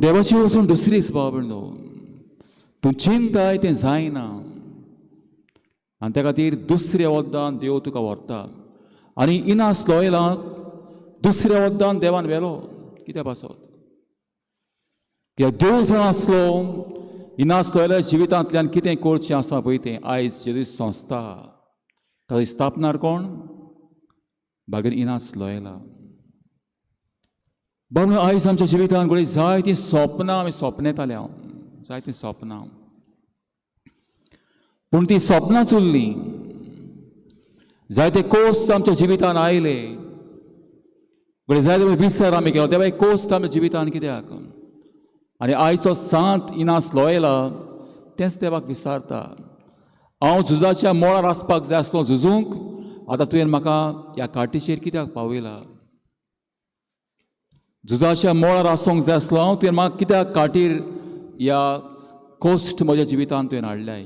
देवाची वचून दुसरीच बाबा न्हू, तूं चिंताय तें जायना आनी त्या खातीर दुसऱ्या वखदान देव तुका व्हरता. आनी इनास लोयला दुसऱ्या वखदान देवान व्हेलो. कित्या पासत? कित्याक देव जाण आसलो इनास लोयला जिवितांतल्यान कितें करचें आसा पळय तें. आयज जेजू संस्था ताची स्थापनार कोण? बागेर इनास लोयला. बाबा आयज आमच्या जिवितांत घडये जायतीं सपनां आमी सपनेताले, जायतीं सपनां, पूण ती सपनां चुल्लीं. जायते कोस्त आमच्या जिवितांत आयले, घडये जायते विसर आमी केलो तेन्ना कोस्त आमच्या जिवितांत कित्याक? आनी आयचो सांत इनास लोयला तेंच देवाक विसारता. हांव झुजाच्या मळार आसपाक जाय आसलो झुजूंक, आतां तुवें म्हाका ह्या काटीचेर कित्याक पावयला? झुजाच्या मळार आसूंक जाय आसलो हांव, तुवें म्हाका कित्याक काटीर ह्या कोस्ट म्हज्या जिवितांत तुवें हाडल्याय?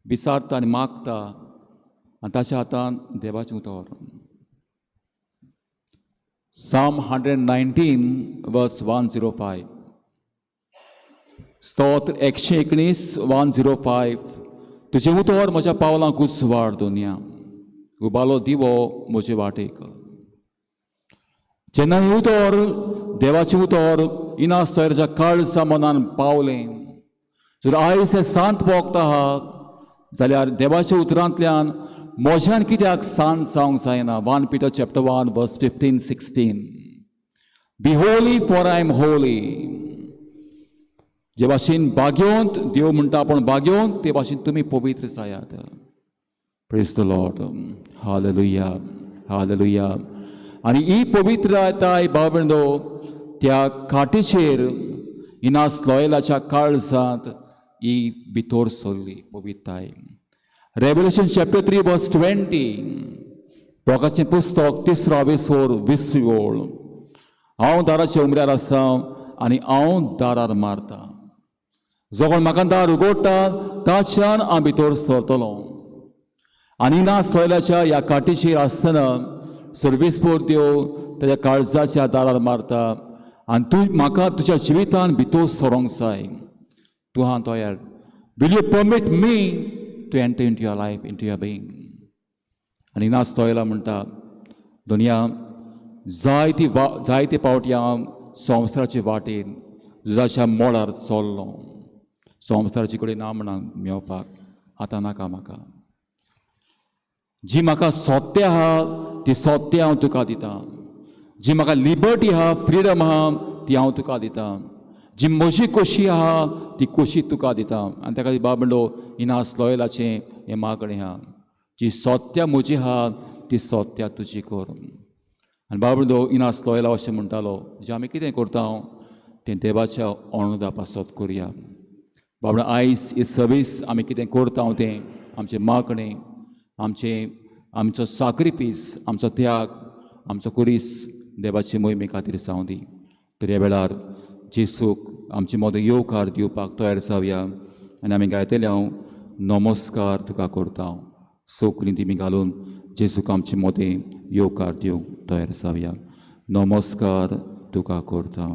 विचारता आनी मागता आनी ताच्या हातान देवाचें उतर. Psalm 119 verse 105, स्तोत्र 119 105. तुजें उतर म्हज्या पावलांक उजवाड दुनिया, उबालो दिवो म्हजे वाटेक. जेन्ना हें उतर देवाचें उतर इनास तोयराच्या काळजा मनान पावलें, जर आयज हें सांत भोगता आहा जाल्यार देवाच्या उतरांतल्यान म्हज्यान कित्याक सांत जावंक जायना? 1 Peter chapter 1 verse 15 16, be holy for I am holy. जे भाशेन भाग्योंत देव म्हणटा आपूण भाग्योंत, ते भाशेन तुमी पवित्र जायात. Praise the Lord, hallelujah, hallelujah. आनी ही पवित्रताय भाव भयणो त्या काटीचेर इनास लोयलाच्या काळजांत ही भितर सरली पवित्रताय. रेवलेशन चॅप्टर 3 वर्स 20, प्रकाशाचें पुस्तक तिसरो आवेसोर 20वी ओळ. हांव दाराच्या उमऱ्यार आसा आनी हांव दारार मारता. जो कोण म्हाका दार उगडटा ताच्यान हांव भितर सरतलो. आनी इनास लोयलाच्या ह्या काटीचेर आसतना सर्वीसपोर देव ताच्या काळजाच्या दारार मारता आनी तूं म्हाका तुज्या जिवितान भितर सरोंक जाय. तूं आहा तयार? Will you permit me to enter into your life, into your being? आनी इनास लोयला म्हणटा, दुनिया जायती वा जायते पावटी हांव संवसाराचे वाटेन झुजाच्या मळार चल्लो, संवसाराचे कडेन ना म्हणा मेवपाक आतां नाका म्हाका. जी म्हाका सत्य आहा ती सत्य हांव तुका दितां, जी म्हाका लिबर्टी आहा, फ्रिडम आहा ती हांव तुका दितां, जी म्हजी खोशी आहा ती खोशी तुका दितां. आनी ताका बाबा म्हणलो इनास लोयलाचें हें मागणें आहा, जी सत्या म्हजी आहा ती सत्या तुजी कर. आनी बाबा म्हणलो इनास लोयला अशें म्हणटालो, जें आमी कितें करता तें देवाच्या अणुदा पासत करुया. बाबा आयज ही सर्वीस आमी कितें करता तें आमचें मागणें, आमचें आमचो साक्रिफीस, आमचो त्याग, आमचो कुरीस देवाचे मोहिमे खातीर जावं दी. तर ह्या वेळार जेसूक आमचे मदें येवकार दिवपाक तयार जावया आनी आमी गायतले हांव नमस्कार तुका करता. सोकली तिमी घालून जेसूक आमचे मदें येवकार दिवंक तयार जावया. नमस्कार तुका करता.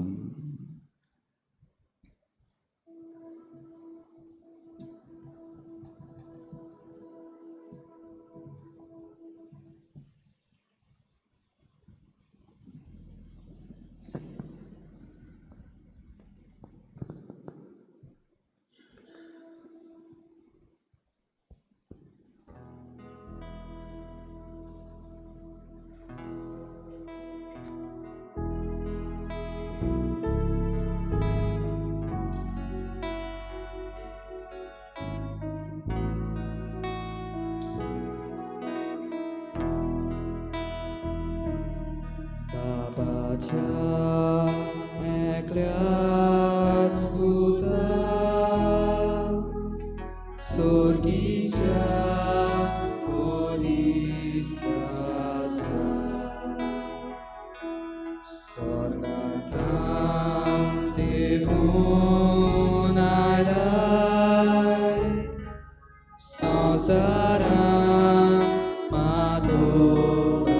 एकल्याच पुता सोर्गीच्या ओलीचा स्वर्गांत देवून आयलाय संवसारांत मातोलाय.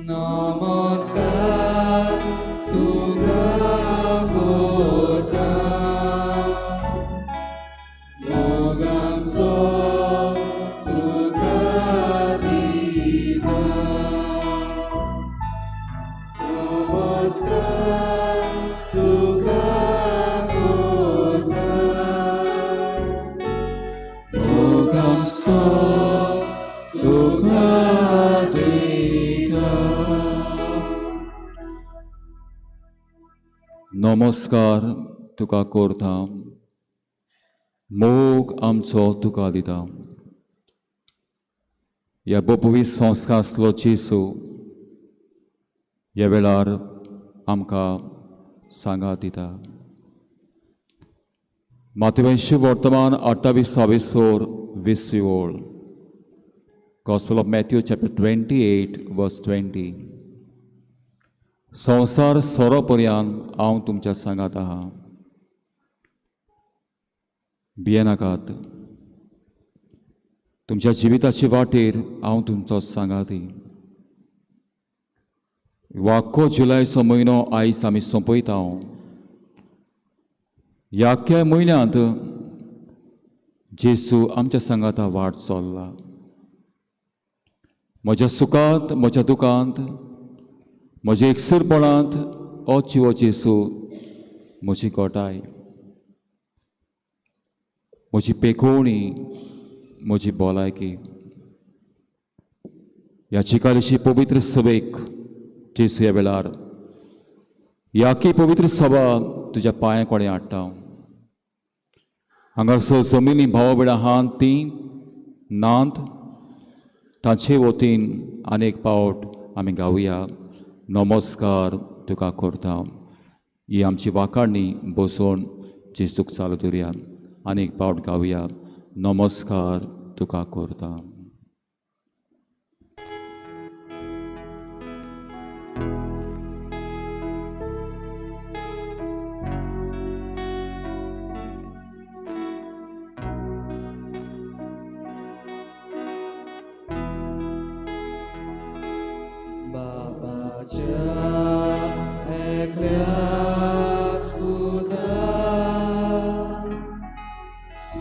नमस्कार. नमस्कार तुका करता. मोग आमचो तुका दिता. नमस्कार तुका करता, मोग आमचो तुका दिता. ह्या बोपवी संस्कार आसलो जेजू ह्या वेळार आमकां सांगात दिता. मातेवंशी वर्तमान 28 ओर 20 ओळ. Gospel of Matthew chapter 28 verse 20. संवसार सोरो पर्यान हांव तुमच्या सांगात आहा. भियेनाकात, तुमच्या जिविताचे वाटेर हांव तुमचो सांगाती. वाक्को जुलयचो म्हयनो आयज आमी सोंपयता. ह्या अख्ख्या म्हयन्यांत जेजू आमच्या सांगाता वाट चल्ला. म्हज्या सुखांत, म्हज्या दुखांत, म्हज्या एकसुरपणांत ओ जिवो जेजू म्हजी गोटाय, म्हजी पेखोवणी, म्हजी भलायकी. ह्या चिकालीची पवित्र सभेक जेजू ह्या वेळार ह्या आख्खी पवित्र सभा तुज्या पांयां कडेन हाडटा. हांगासर जमिनी भावा भयणां आहात तीं नात, तांचे वतीन आनी एक पावट आमी गावया, नमस्कार तुका करता. ही आमची वाखाणी बसोवन जेजूक चालू दवरुया. आनी एक पावट गावया, नमस्कार तुका करता. बाबाच्या एकल्याच पुता,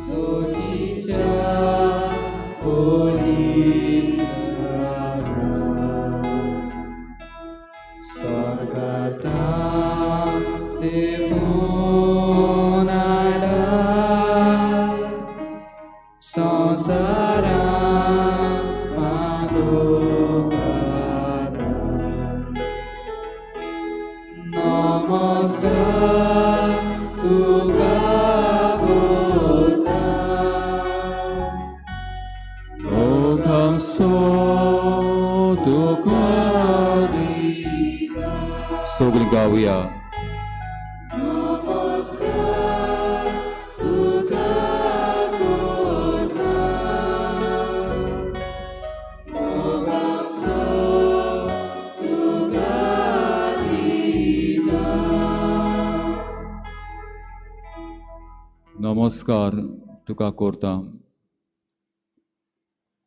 सोदीच्या पोलिसाचा, स्वर्गांत देवून आयला, संवसारांत मातोकारा. नमस्कार तुका करता. मोग आमचो तुका दिता. सगळीं गावया. नमस्कार तुका करता. मोग आमचो तुका दिता. नमस्कार तुका करता.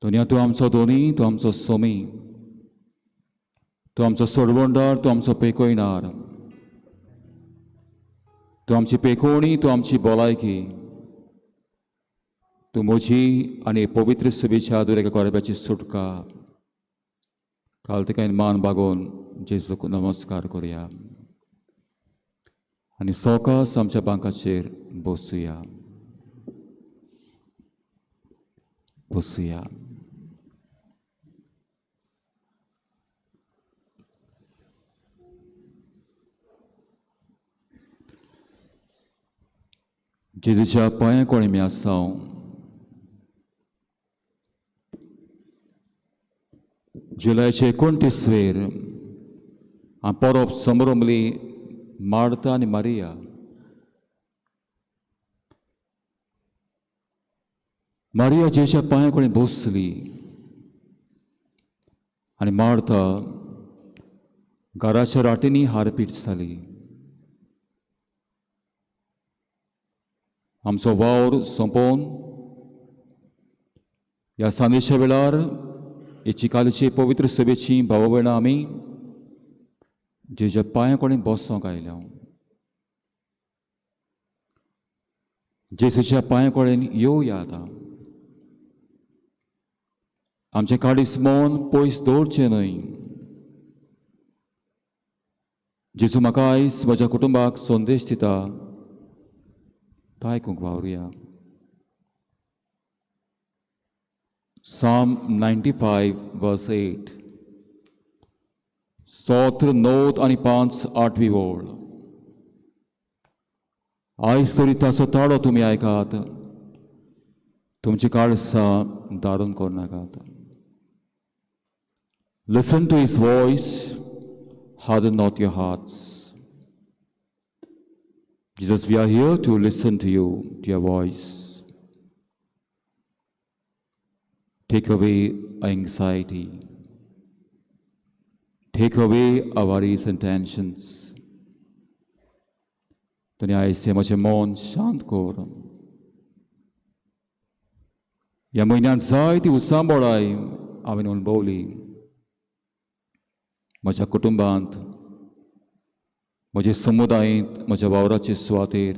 धनया, तूं आमचो धनी, तूं आमचो सोमी, तूं आमचो सोडवणदार, तूं आमचो पेखयणार, तूं आमची पेखोवणी, तूं आमची भलायकी, तूं म्हजी आनी पवित्र सभेच्या दुरेका कोरब्याची सुटका. काल तिका मान बागोवन जेजूक नमस्कार करुया आनी सवकास आमच्या बांकाचेर बसुया, बसुया. जेजूच्या पांयां कडेन आमी आसा. जुलयाचे 29वेर हांव परब समरंभली मार्ता आनी मारिया. मारिया जेजूच्या पांयां कडेन बसली आनी मार्ता घराच्या राटींनी हारपीट जाली. आमचो वावर सोंपोवन ह्या सांजेच्या वेळार हे चिकालीचे पवित्र सभेची भाव भयणां आमी जेज्या पांयां कडेन बसोंक आयल्या. जेजूच्या पांयां कडेन येवया. आतां आमचें काळीज मन पयस दवरचें न्हय. जेजू म्हाका आयज म्हज्या कुटुंबाक संदेश दिता तो आयकूंक वावरुया. Psalm 95 verse 8, स्तोत्र 9 आनी 5 आठवी ओळ. आयज तरी ताचो ताळो तुमी आयकात, तुमची काळसां दारून करनाकात. Listen to his voice, harden not your hearts. Jesus, we are here to listen to you, to your voice. Take away anxiety. Take away our worries and tensions. Tuni आयज म्हजें मन शांत कर. ह्या म्हयन्यांत जायती उचांबळाय हांवें अणभवली म्हज्या कुटुंबांत, म्हज्या समुदायेंत, म्हज्या वावराचे सुवातेर,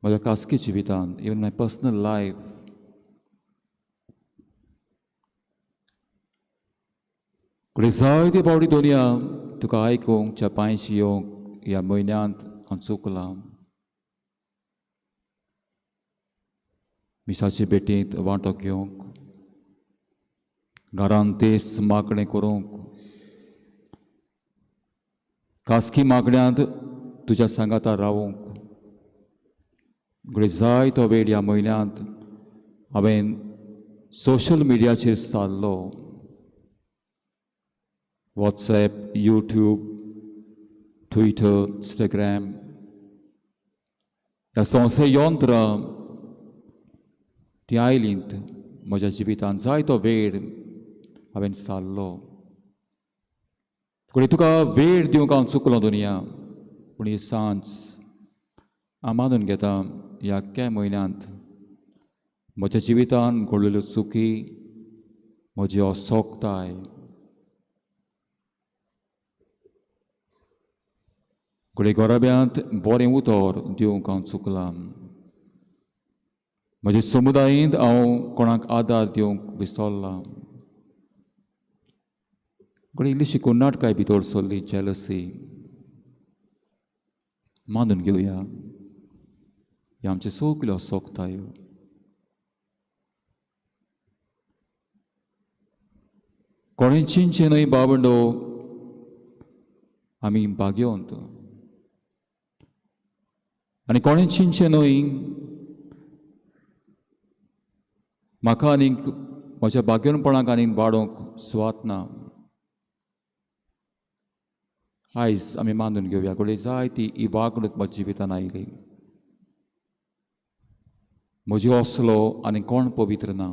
म्हज्या खासगी जिवितांत, इवन my personal life. कडेन जायते फावटी दोनया तुका आयकूंक च्या पांयशी येवंक ह्या म्हयन्यांत हांव चुकलां. मिसाचे भेटींत वांटो घेवंक, घरांत तेस मागणें करूंक, खासगी मागण्यांत तुज्या सांगाता रावूंक. घडये जायतो वेळ ह्या म्हयन्यांत हांवें सोशल मिडियाचेर सारलो. वॉट्सएप, यूट्यूब, ट्विटर, इंस्टाग्राम ह्या संवसार यंत्रां ती आयलींत म्हज्या जिवितांत. जायतो वेळ हांवें सारलो. घडये तुका वेळ दिवंक हांव चुकलो दुनिया, पूण ही सांज हांव मानून घेता ह्या अख्ख्या म्हयन्यांत म्हज्या जिवितांत घडलेल्यो चुकी, म्हजी असोक्ताय, घडये घराब्यांत बरें उतर दिवंक हांव चुकलां, म्हज्या समुदायेंत हांव कोणाक आदार दिवंक विसरलां, घडये इल्लीशी कुन्नाटकाय भितर सरली, जेलसी. मानून घेवया ह्यो आमच्यो सगल्यो असोक्तायो. कोणें चिंतचें न्हय बाबंडो, आमी भाग्यवंत, आनी कोणें चिंतचें न्हय म्हाका आनीक म्हज्या भाग्यवंतपणाक आनीक वाडोवंक सुवात ना. आयज आमी मानून घेवया घडये जाय ती ही वागणूक म्हज्या जिवितान आयली. म्हजी असलो आनी कोण पवित्र ना,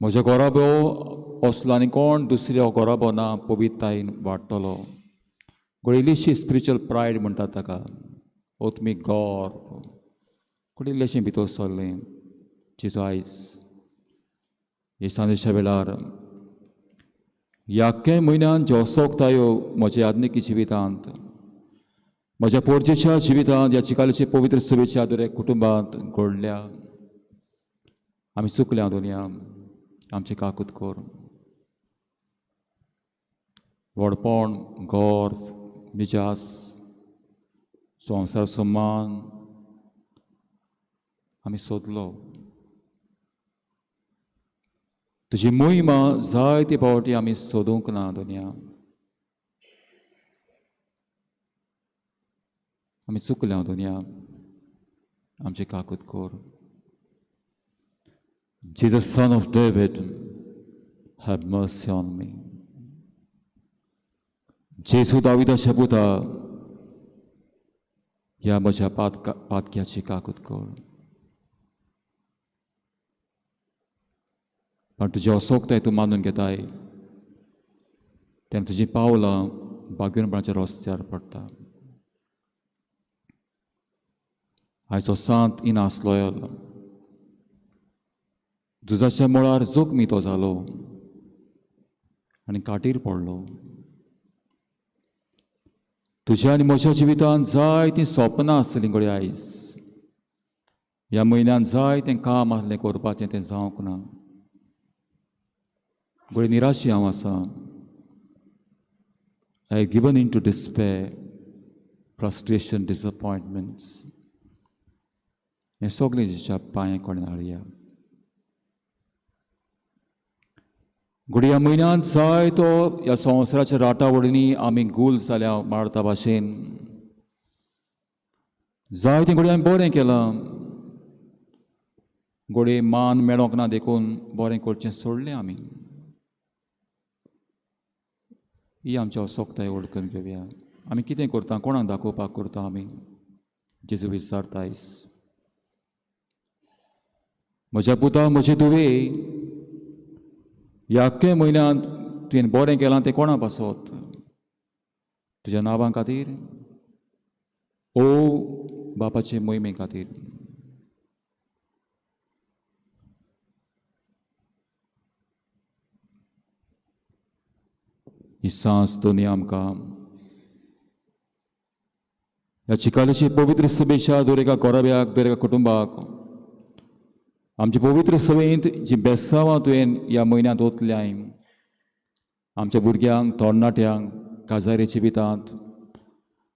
म्हज्या घराबो असलो आनी कोण दुसऱ्या घराबो ना पवित्रतायेन वाडटलो. घडये इल्लीशी स्पिरिच्युअल प्रायड म्हणटात ताका, आत्मीक गर्व, घडये इल्लेशें भितर सरलें. जेजू आयज हे सांजेच्या वेळार ह्या अख्ख्या म्हयन्यांत ज्यो असोक्तायो म्हज्या आत्मिकी जिवितांत, म्हज्या पोरजेच्या जिवितांत, ह्या चिकालीचे पवित्र सभेच्या दरेक कुटुंबांत घडल्या, आमी चुकल्या दुनिया, आमचें काकूत कर. व्हडपण, गर्व, मिजास, संवसार सम्मान आमी सोदलो. तुजी मोहिमा जायते फावटी आमी सोदूंक ना दुनिया, आमी चुकल्या दुनिया, आमचें काकूत कर. Jesus, son of David, have mercy on me. जेजू दाविदाच्या पुता, ह्या म्हज्या पातक्याची काकूत कर. पण तुजी असोक्ताय तूं मानून घेताय तेन्ना तुजीं पावलां भाग्यपणाच्या रस्त्यार पडटा. आयचो सांत इनास लोयल झुजाच्या मळार जोखमी तो जालो आनी काटीर पडलो. तुज्या आनी म्हज्या जिवितांत जायतीं सपनां आसलीं घडये आयज ह्या म्हयन्यांत जायतें काम आसलें करपाचें तें जावंक ना. घडये निराशी हांव आसा, I have given in to despair, frustration, disappointments. हें सगळें जेजूच्या पांयां कडेन हाडया. घडये ह्या म्हयन्यांत जायतो ह्या संवसाराच्या राटावळींनी आमी गूल जाल्या मारता भाशेन. जायतें घडये आमी बरें केलां, घडये मान मेळोंक ना देखून बरें करचें सोडलें आमी. ही आमच्या असक्ताय वळखून घेवया. आमी कितें करता, कोणाक दाखोवपाक करता आमी? जेजू विचारता आयज, म्हज्या पुता, म्हजे धुवे, ह्या अख्ख्या म्हयन्यांत तुवें बरें केलां तें कोणा पासत? तुज्या नांवां खातीर ओ बापाचे मोहिमे खातीर? ही सांज दोनी आमकां ह्या चिकालेचे पवित्र सभेच्या दर एका घराब्याक, दर एका कुटुंबाक, आमचे पवित्र सभेंत जी बेसांवां तुवें ह्या म्हयन्यांत ओतल्याय, आमच्या भुरग्यांक, तरणाट्यांक, काजारी जिवितांत,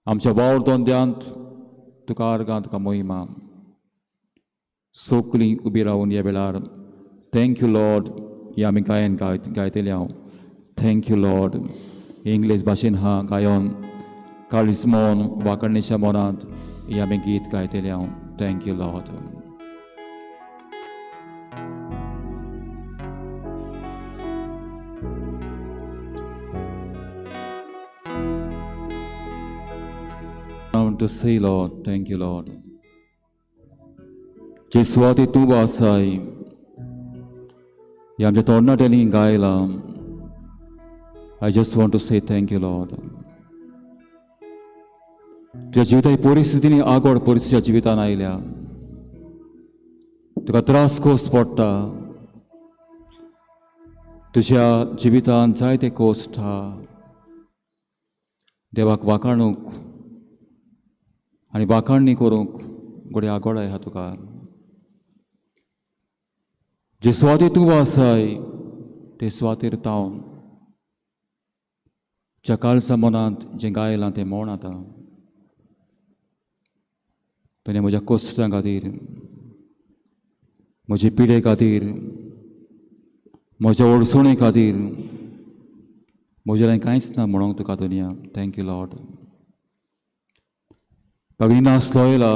आमच्या वावर धंद्यांत तुका आर्गां, तुका मोहिमा. सोकलीं उबी रावन ह्या वेळार thank you Lord ही आमी गायन गायतले हांव. Thank you Lord English भाशेन हा गायन, काळीज मन वाकणेच्या मनांत ही आमी गीत गायतले हांव. Thank you Lord. I want to say, Lord, thank you, Lord. जे सुवाती तूं आसाय ह्या आमच्या तरणाट्यांनी गायलां. I just want to say thank you, Lord. तुज्या जिविता परिस्थितींनी आगोड परिस्थिती जिवितान आयल्या, तुका त्रास कोस पडटा, तुज्या जिवितान जायते कोश्ट आहा. देवाक वाखाणूंक आनी वाखाणणी करूंक घडये आगोड आहा तुका. जे सुवातेर तूं आसाय ते सुवातेर तावन ज्या काळजा मनांत जें गायलां तें म्हण आतां तुवें म्हज्या कश्टां खातीर, म्हजे पिडे खातीर, म्हज्या अडचणे खातीर, म्हज्या लागीं कांयच ना म्हणूंक तुका दुनिया. Thank you Lord. भगिनी आसलो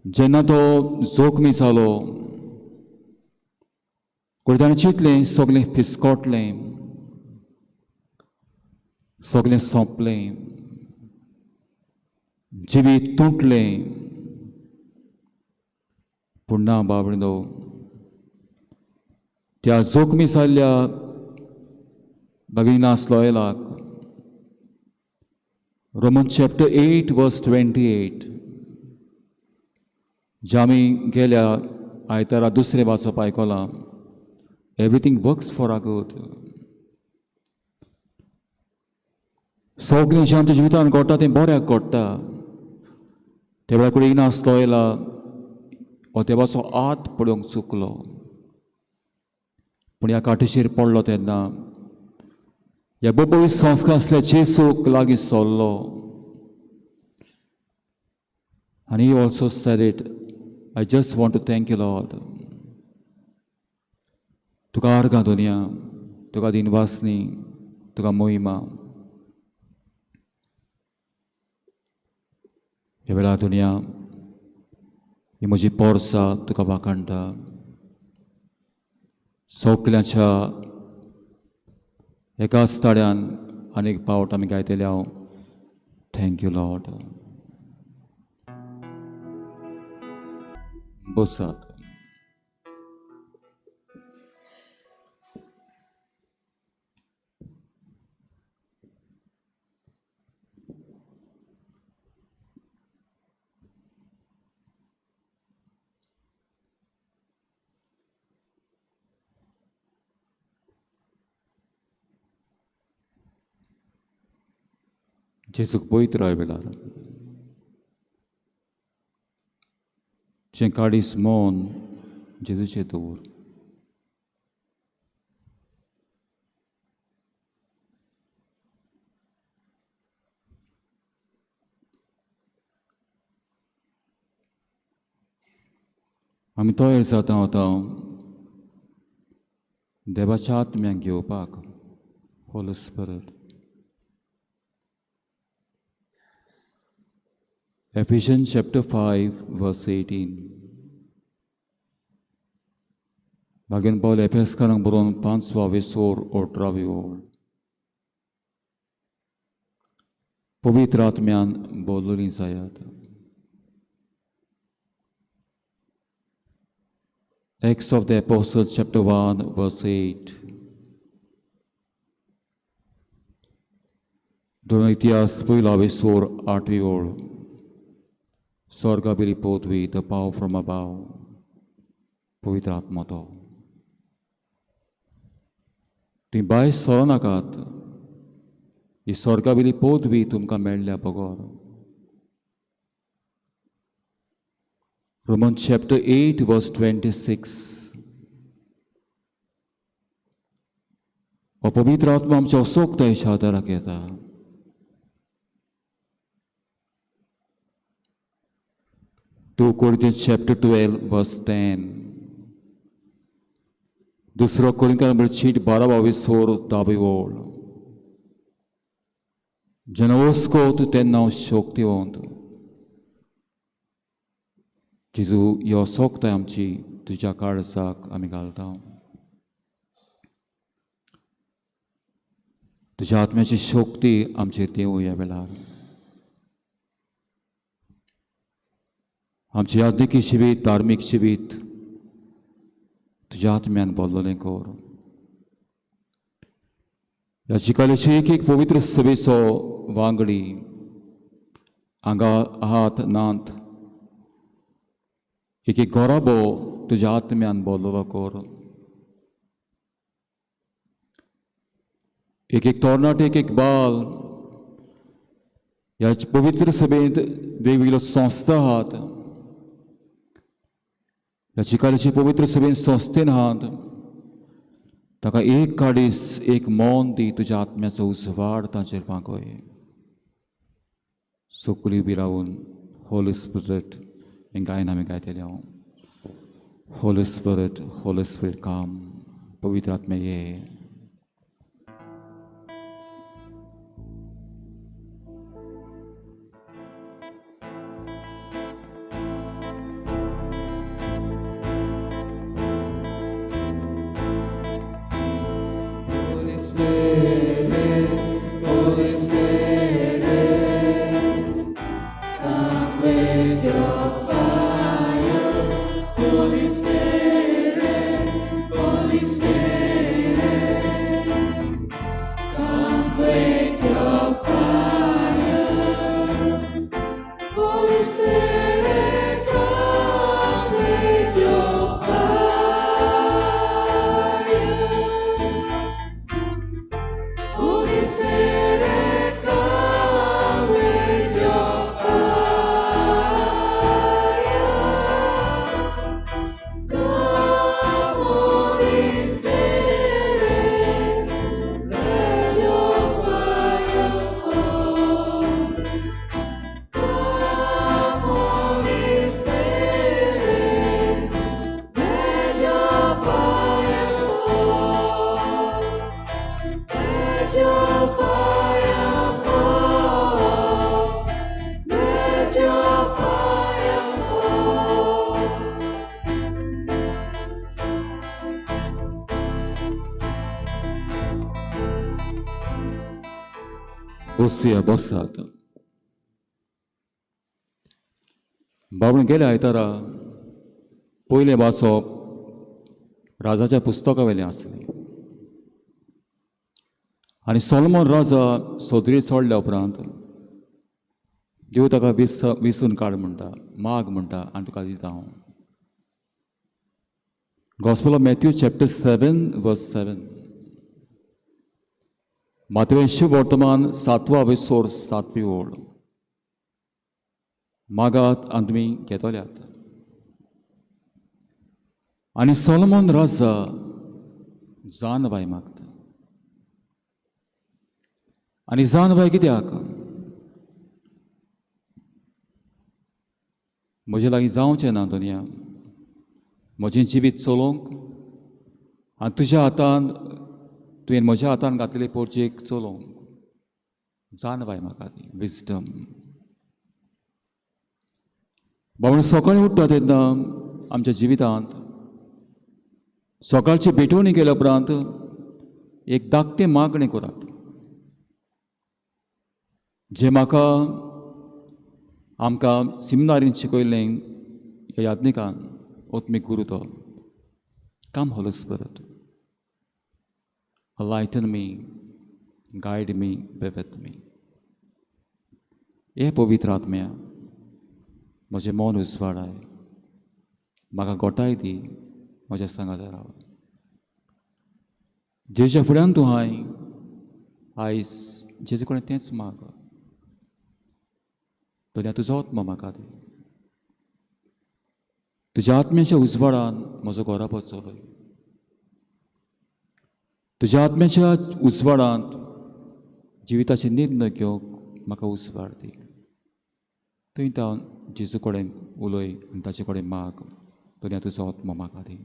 जेन्ना तो जोखमी जालो, कोण ताणें चिंतलें सगळें फिसकोटलें, सगळें सोंपलें, जिवीत तुटलें. पूण ना बाबडो, त्या जोखमी जाल्ल्या भगिनी लोयलाक Roman chapter 8 verse 28 जे आमी गेल्या आयतारा दुसरें वाचप आयकलां, everything works for our good. सगळें जें आमच्या जिवितान घडटा तें बऱ्याक घडटा. त्या वेळार कडेन इनास लोयला हो देवाचो हात पळोवंक चुकलो, पूण ह्या काठीचेर पडलो तेन्ना ह्या बोबोळी संस्कार आसल्या जेसूक लागीं सरलो. आनी he also said it, I just want to thank you Lord. तुका आर्गां दुनिया, तुका दिनवासनी, तुका मोहिमा. ह्या वेळार दुनिया ही म्हजी पोरसा तुका वाखाणटा. सगल्यांच्या एकाच ताळ्यान आनीक पावट आमी गायतले हांव thank you Lord. बसात. जेजूक पळयत राव वेळार जें काडीस मन जेजूचें दवर. आमी तयार जाता आतां देवाच्या आत्म्याक घेवपाक. Holy Spirit. Ephesians chapter 5 verse 18. भाग्यान पावल एफेसकारांक बरोवन पांचवा वेसोर अठरावी ओळ. पवित्र आत्म्यान बोलली जायात. Acts of the Apostles chapter 1 verse 8. दोन इतिहास पयला वेसोर आठवी ओळ. स्वर्गाबेली पोतवी, the power from above, पवित्र आत्मो तो. तुमी भायर सरो नाकात, ही स्वर्गाबेली पोतवी तुमकां मेळ्ळ्या बगर. Romans chapter 8 verse 26. हो पवित्र आत्मा आमच्या असोकतायेच्या आदाराक येता. 2 Corinthians chapter 12 verse 10. दुसरो कोरिंथ्यांवर चीट 12 सोर 10वी ओळ. जेन्ना वस्कोत तेन्ना हांव शक्तिवंत. जेजू, ह्यो सोकताय आमची तुज्या काळजाक आमी घालता. तुज्या आत्म्याची शक्ती आमचेर देवूं ह्या वेळार. आमची यादनिकी जिवीत, धार्मीक जिवीत तुज्या आत्म्यान बोल्लोलें कर. ह्या चिकालेची एक एक पवित्र सभेचो वांगडी हांगा आहात नात, एक एक गोराबो तुज्या आत्म्यान बोल्लोलो कर. एक एक तरणाटे, एक एक बाल ह्या पवित्र सभेंत वेगवेगळ्यो संस्था आहात. ह्या चिकालेची पवित्र सभेंत संस्थेन आहात, ताका एक काडीस एक मौन दी, तुज्या आत्म्याचो उजवाड तांचेर पांकोय. सोकली उबी रावून होली स्पिरिट हें गायन आमी गायतले. हांव Holy Spirit, Holy Spirit come, पवित्र आत्म्या ये. Holy Spirit, Holy Spirit, come with your fire. Holy Spirit, Holy Spirit, come with your fire. Holy Spirit, come with your fire. Holy Spirit, come with your fire. Come, Holy Spirit, let your fire fall. Come, Holy Spirit, let your fire fall. Let your fire fall. Let your fire fall. बसया, बसात. बाबून गेले आयतारा पयलें वाचप राजाच्या पुस्तका वयलें आसलें आनी सोलोमन राजा सोदरी चोडल्या उपरांत देव ताका विसून काड म्हणटा, माग म्हणटा आनी तुका दिता हांव. Gospel of Matthew chapter 7 verse 7. मातवे वर्तमान 7वा वेसोर 7वी ओळ. मागात आनी तुमी घेतल्यात. आनी सोलोमन राजा जानबाय मागता. आनी जानबाय कित्याक? म्हजे लागीं जावचें ना दुनिया, म्हजें जिवीत चलोवंक आनी तुज्या हातान, तुवें म्हज्या हातान घातलेले पोरचेक चलोवंक जाणवाय म्हाका दी, विजडम. बाबा, सकाळीं उठ्ठा तेन्ना आमच्या जिवितांत सकाळची भेटवणी केल्या उपरांत एक धाकटें मागणें करात, जें म्हाका आमकां सिमनारीन शिकयल्लें ह्या याज्ञिकान, आत्मीक गुरू तो. Come Holy Spirit, enlighten me, guide me, be with me. हे पवित्र आत्म्या, म्हजें मन उजवाडाय, म्हाका गोटाय दी, म्हज्या सांगाता राव. जेच्या फुड्यान तूं हाय आयज जेजे कडेन तेंच माग, दोन्या तुजो आत्मा म्हाका दी. तुज्या आत्म्याच्या उजवाडान म्हजो घराबो चलय. तुज्या आत्म्याच्या उजवाडांत जिविताचे निर्णय घेवंक म्हाका उजवाड दी. थंय तावन जेजू कडेन उलय आनी ताचे कडेन माग, दोन्या तुजो आत्मो म्हाका दी.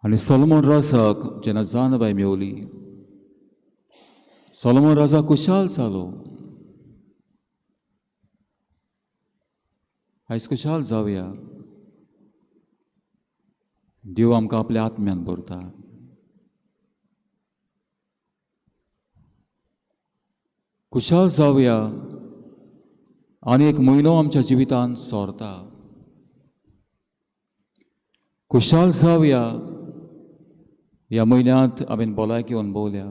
आनी सोलोमन राजाक जेन्ना जानबाय मेवली, सोलोमन राजा खुशाल जालो. आयज खुशाल जावया. देव आमकां आपल्या आत्म्यान भरता. खुशाल जावया. आनी एक म्हयनो आमच्या जिवितांत सोरता. खुशाल जावया. ह्या म्हयन्यांत हांवें भलायकी अणभवल्या.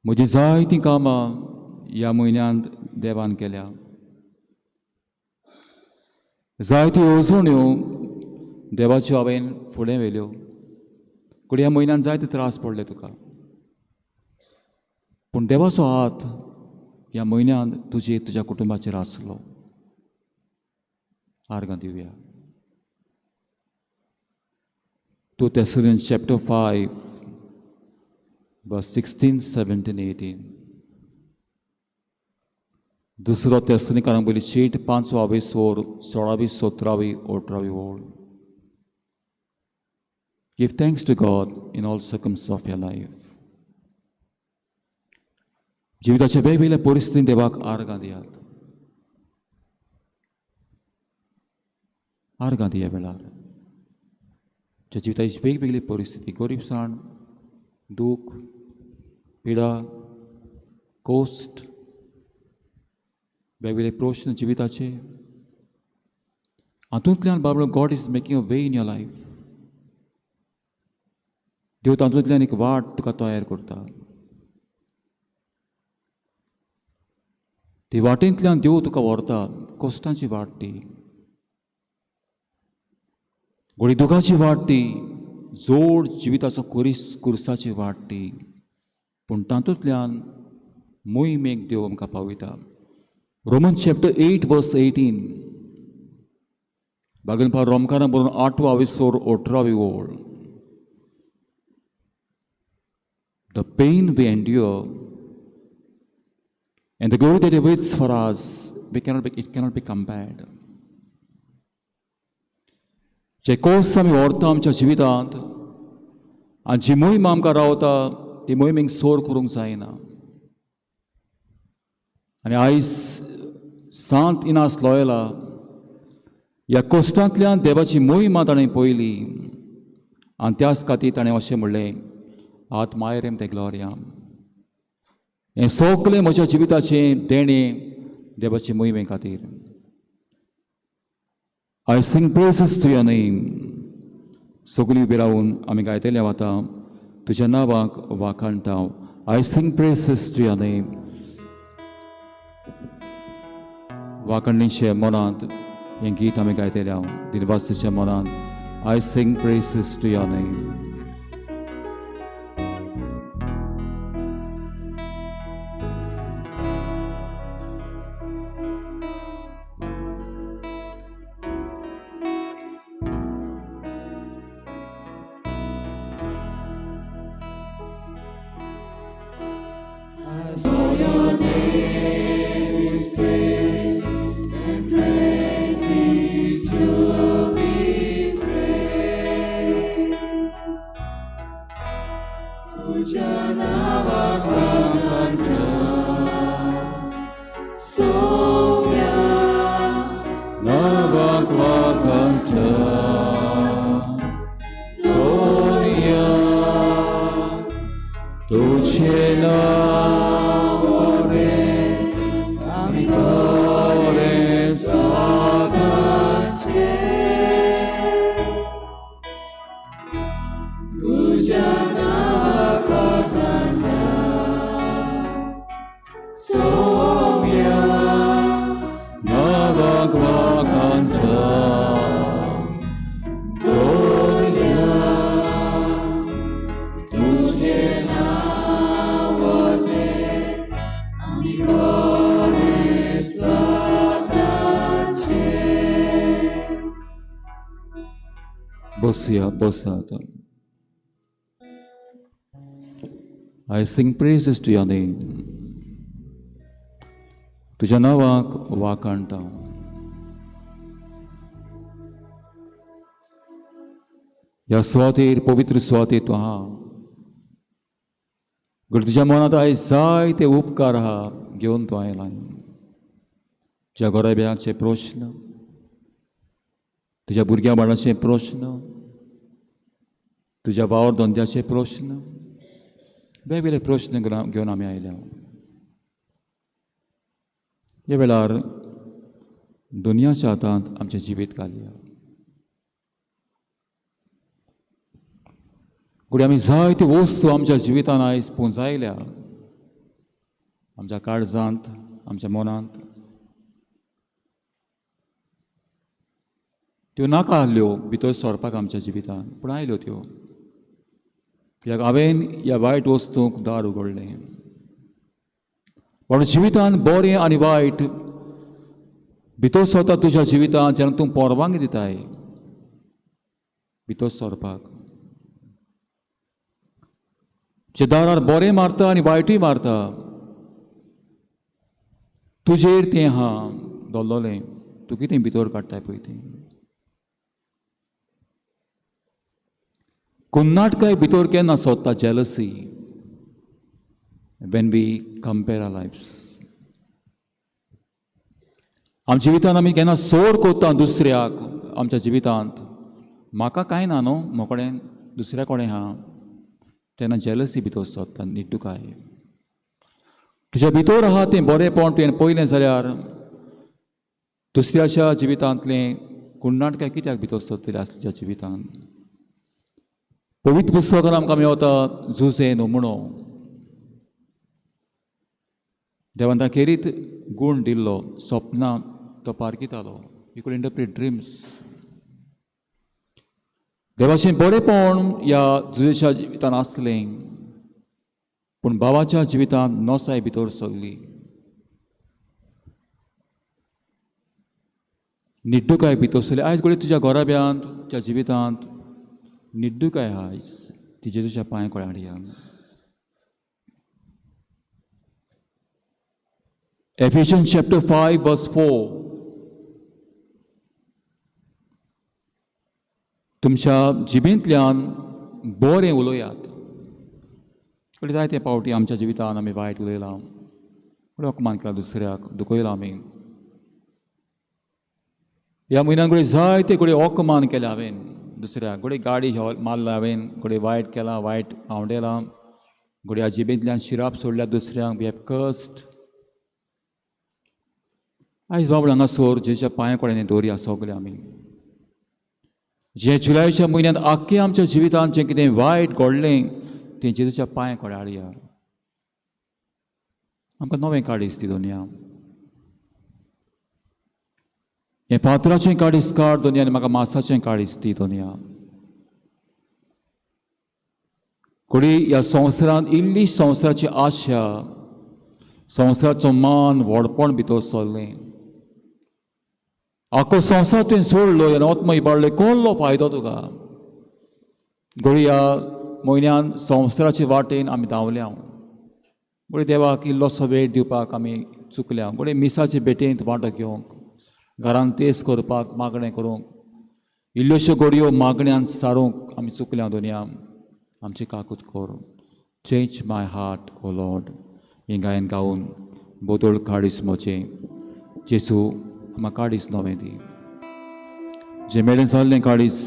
म्हजी जायतीं कामां ह्या म्हयन्यांत देवान केल्या. जायत्यो येवजण्यो देवाच्यो हांवें फुडें व्हेल्यो. पूण ह्या म्हयन्यांत जायते त्रास पडले तुका. पूण देवाचो हात ह्या म्हयन्यांत तुजेर, तुज्या कुटुंबाचेर आसलो. आर्गां दिवया. 2 Thessalonians chapter 5, verse 16, 17, 18. दुसरो तेसलोनिकारांक पयली चीट, पांचवो आवेसोर, 16वी, 17वी, 18वी ओळ. Give thanks to God in all circumstances of your life. जिविताच्या वेगवेगळ्या परिस्थितीन देवाक आर्गां दियात. आर्गां दिया वेळार ज्या जिविताची वेगवेगळी परिस्थिती, गरिबसाण, दूख, पिडा, कोश्ट, वेगवेगळे प्रश्न जिविताचे, हातूंतल्यान बाबडो God is making a way in your life. देव तातूंतल्यान एक वाट तुका तयार करता. ती वाटेंतल्यान देव तुका व्हरता. कश्टांची वाट ती, गोडी दुखाची वाट ती, जोड जिविताचो कुरीस कुर्साची वाट ती. पूण तातूंतल्यान मोहिमेक देव आमकां पावयता. Roman chapter 8 verse 18. बागनपार रोमकारां बरोवन आठवो आविसोर 18वी ओळ. The pain we endure and the glory that awaits for us, it cannot be compared. जे कोस आमी व्हरता आमच्या जिवितांत आनी जी मोहीम आमकां रावता ती मोहिमेक सोर करूंक जायना. आनी आयज सांत इनास लोयला ह्या कोश्टांतल्यान देवाची मोहिमा ताणें पळयली आनी त्याच खातीर ताणें अशें म्हणलें, आत मायरेम ते ग्लोरियाम. हें सगळें म्हज्या जिविताचें देणें देवाचे मोहिमे खातीर. I sing praises to your name. सगळीं उबी रावन आमी गायतले वता तुज्या नांवाक वाखाणटा. I sing praises to your name. वाखाणीचे मनांत हें गीत आमी गायतले हांव दिनवासीच्या मनांत. I sing praises to your name. Your name is great and greatly to be praised. तुझ्या नावाक वाखाणटा सोम्या नांवाक वाखाणटा दोनया तुझे नांव आमी बरें सदांचे. तुझ्या नावाक वाखाणटा सोम्या नांवाक वाखाणटा दोनया तुझे नाव आमी कोणे सदांचे. बसया, बसात. I sing praises to your name. तुझ्या नांवाक वाखाणटा. ह्या सुवातेर, पवित्र सुवातेर तूं आहा. घडये तुज्या मनांत आयज जायते उपकार आहा घेवन तूं आयला. तुज्या घराब्याचे प्रश्न, तुज्या भुरग्यां बाळाचे प्रश्न, तुज्या वावर धंद्याचे प्रश्न, वेगवेगळे प्रश्न घेवन आमी आयल्या. ह्या वेळार दुनियाच्या हातांत आमचें जिवीत घालया. घडये आमी जायत्यो वस्तू आमच्या जिवितान आयज पुंजायल्या, आमच्या काळजांत, आमच्या मनांत. त्यो नाका आहल्यो भितर सरपाक आमच्या जिवितान, पूण आयल्यो त्यो, कित्याक हांवें ह्या वायट वस्तूंक दार उगडलें. पूण जिवितान बरें आनी वायट भितर सरता तुज्या जिवितांत जेन्ना तूं परवानगी दिताय भितर सरपाक. जे दारार बरें मारता आनी वायटूय मारता, तुजेर तें आहा दवरलें, तूं कितें भितर काडटाय पळय तें. कुन्नाटकाय भितर केन्ना सोदता? Jealousy, when we compare our lives. आमच्या जिवितांत आमी केन्ना सोड कोत्ता दुसऱ्याक आमच्या जिवितांत, म्हाका कांय ना न्हू, म्हजे दुसऱ्या कडेन आहा, तेन्ना जेलसी भितर सोदता, निड्डुकाय. तुज्या भितर आहा तें बरेंपण तुवें पळयलें जाल्यार दुसऱ्याच्या जिवितांतलें कुन्नाटकाय कित्याक भितर सोदतलें आसलें तुज्या जिवितांत? पवित्र पुस्तकान आमकां मेवता जुजे नमुणो. देवान ताका खेरीत गूण दिल्लो, सपनां तो पारखितालो. He could interpret dreams. देवाचें बरेंपण ह्या जुजेच्या जिवितान आसलें, पूण भावाच्या जिवितांत नोसाय भितर सरली, निड्डुकाय भितर सरली. आयज घडये तुज्या घराब्यांत, तुज्या जिवितांत निड्डुकाय आहा, आयज ती जेजूच्या पांय कडेन हाडया. Ephesians chapter 5 verse 4. तुमच्या जिबेंतल्यान बरें उलयात. घडये जायते पावटी आमच्या जिवितान आमी वायट उलयलां, घडये अपमान केला दुसऱ्याक, दुखयलां आमी. ह्या म्हयन्यान घडये जायते घडये अपमान केले हांवें दुसऱ्याक, घडये गाडी मारला हांवें, घडये वायट केलां, वायट आंवडेलां, घडये ह्या जिबेंतल्यान शिराप सोडल्या दुसऱ्यांक, we have cursed. आयज बाबड हांगासर जेच्या पांया कडेन दवरया सगळे आमी. जें जुलयाच्या म्हयन्यांत आख्खे आमच्या जिवितांत जें कितें वायट घडलें तें जेजूच्या पांय कडेन हाडया. आमकां नवें काडीस दी दोनया, हें फातराचें काडीस काड दोनया आनी म्हाका मासाचें काडीस दी दोनया. घडये ह्या संवसारांत इल्ली संवसाराची आशा, संवसाराचो मान व्हडपण भितर सरलें, आख्खो संवसार तुवें सोडलो आनी आत्म इबाडलो, कसलो फायदो तुका? घडये ह्या म्हयन्यान संवसाराचे वाटेन आमी धांवल्या, घडये देवाक इल्लोसो वेळ दिवपाक आमी चुकल्या, घडये मिसाचे भेटेंत वांटो घेवंक, घरान तेज करपाक, मागणें करूंक, इल्ल्योश्यो घडयो मागण्यान सारूंक आमी चुकल्या. दोनया आमची काकूत कर. Change my heart O Lord हें गायन गावन बदल काडीस म्हजें. जेजू आमकां काडीस नवें दी. जें मेळें जाल्लें काडीस,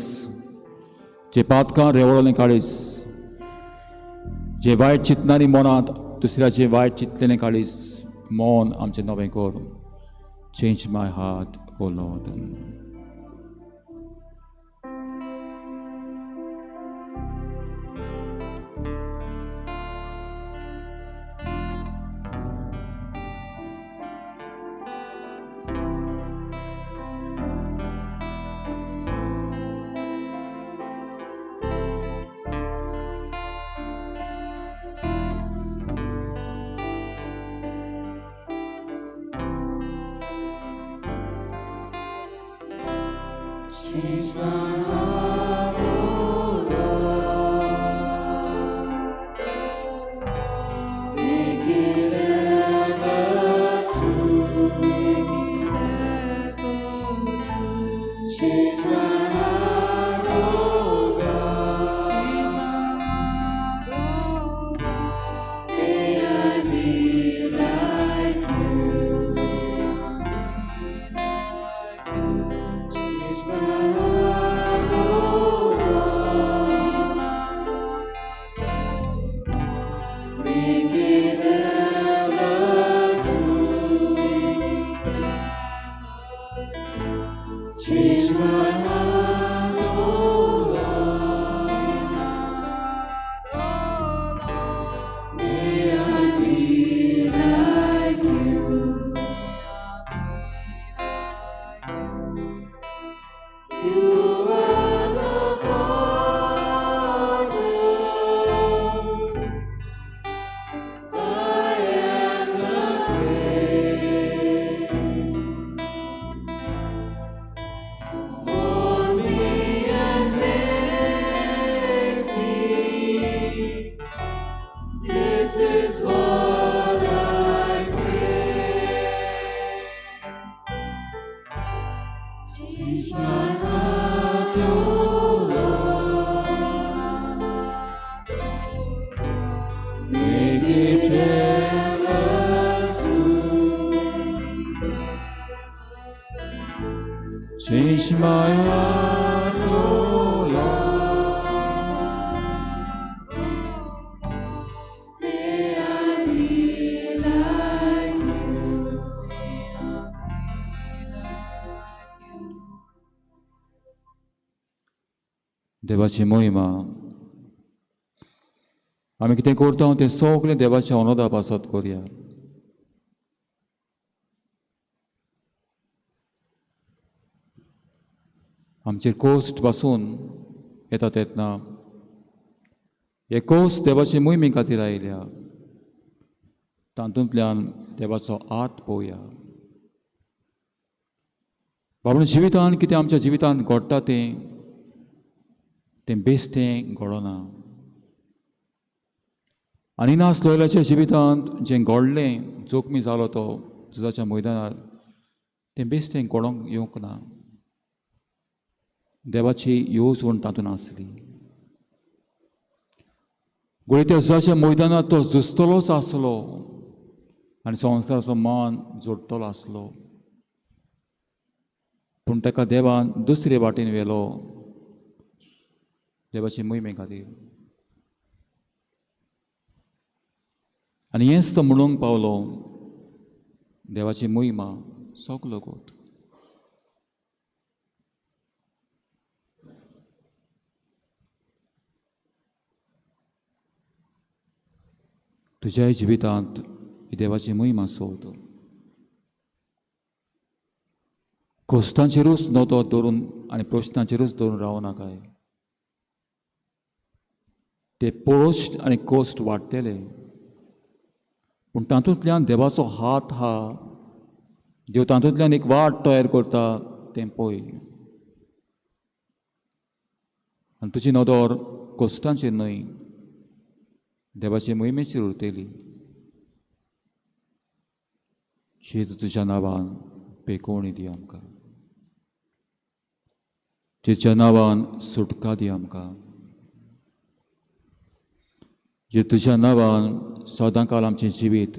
जे पातकां रेवळलें काडीस, जे वायट चिंतनानी मनांत दुसऱ्याचें वायट चिंतलेलें काडीस, मन आमचें नवें कर. Change my heart O Lord. Change my heart, O Lord. Make it ever true. Change my heart, O God. May I be like you. Change my heart, O Lord. Make it ever true. Change my heart, O Lord. May I be like you. You are the potter, I am the clay. Mold me and make me. This is what I pray. Change my heart, O Lord. Make it ever true. Change my heart, O Lord. May I be like you. देवाची मोहिमा. आमी कितें करता तें सगळें देवाच्या अनोदा पासत करया. आमचेर कोश्ट पासून येता तेन्ना हे कोश देवाचे मोहिमे खातीर आयल्या, तातूंतल्यान देवाचो हात पळोवया. बाबा, जिवितान कितें आमच्या जिवितांत घडटा तें तें बेश्टें घडना. आनी इनास लोयलाच्या जिवितांत जें घडलें, जोखमी जालो तो झुजाच्या मैदानार, तें बेश्टें घडोवंक येवंक ना. देवाची येवजण तातूंत आसली. घडये त्या झुजाच्या मैदानार तो झुजतलोच आसलो आनी संवसाराचो मान जोडटलो आसलो, पूण ताका देवान दुसरे वाटेन व्हेलो देवाचे मोहिमे खातीर. आनी हेंच तो म्हणूंक पावलो, देवाची मोहिमा सगलो गोत. तुज्याय जिवितांत देवाची मोहीम सोद. कश्टांचेरूच नदर दवरून आनी प्रश्नांचेरूच दवरून रावं नाकाय. ते प्रश्न आनी कश्ट वाडटले, पूण तातूंतल्यान देवाचो हात हा, देव तातूंतल्यान एक वाट तयार करता तें पळय. आनी तुजी नदर कश्टांचेर न्हय, देवाचे मोहिमेचेर उरतली. जेजू तुज्या नांवान पेकोवणी दी आमकां, जेच्या नांवान सुटका दी आमकां, जे तुज्या नांवान सदां काल आमचें जिवीत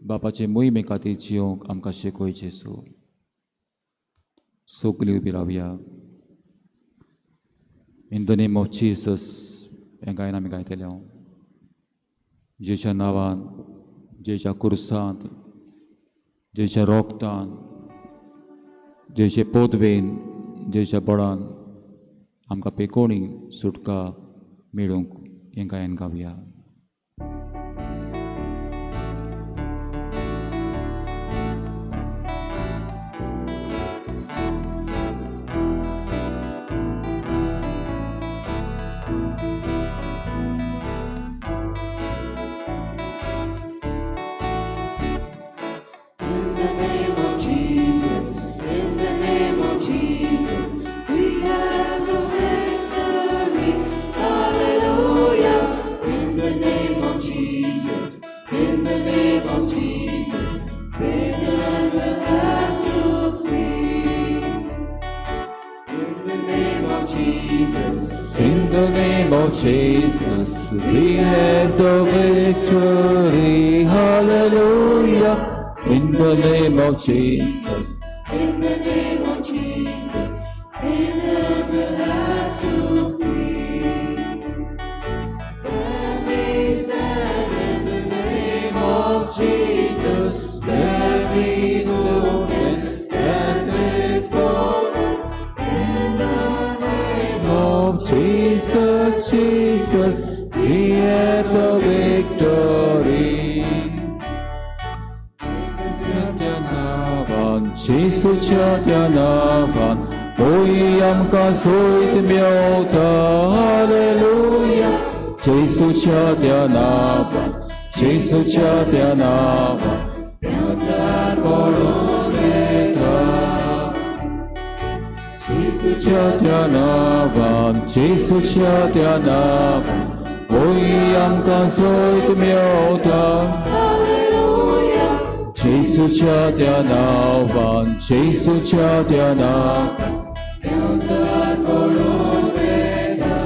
बापाचे मोहिमे खातीर जियोंक आमकां शिकय जेजू. सगळीं उबी रावया. In the name of Jesus हें गायन आमी गायतले हांव. जेच्या नांवान, जेच्या कुर्सांत, जेच्या रोगतान, जेचे पोदवेन, जेच्या बळान आमकां पेकोणी सुटका मेळूंक हें गायन गावया. In the name of Jesus, in the name of Jesus, we have the victory. Hallelujah. In the name of Jesus, in the name of Jesus, Satan will have to flee. In the name of Jesus, In the name of Jesus, we have the victory. Hallelujah. In the name of Jesus. In the name of Jesus, Satan will have to flee. When we stand in the name of Jesus, there is no man stand before us. In the name of Jesus, Jesus, we have the victory. जेजूच्या त्या नांवान होय आमकां सोयत मेवता. Hallelujah. जेजूच्या त्या नांवान, जेजूच्या त्या नांवान पडून येता. जेजूच्या त्या नांवान, जेजूच्या त्या नांवान होय आमकां सोयत मेवता. Hallelujah. जेजूच्या त्या नांवान, जेजूच्या त्या नांवान पडून येता.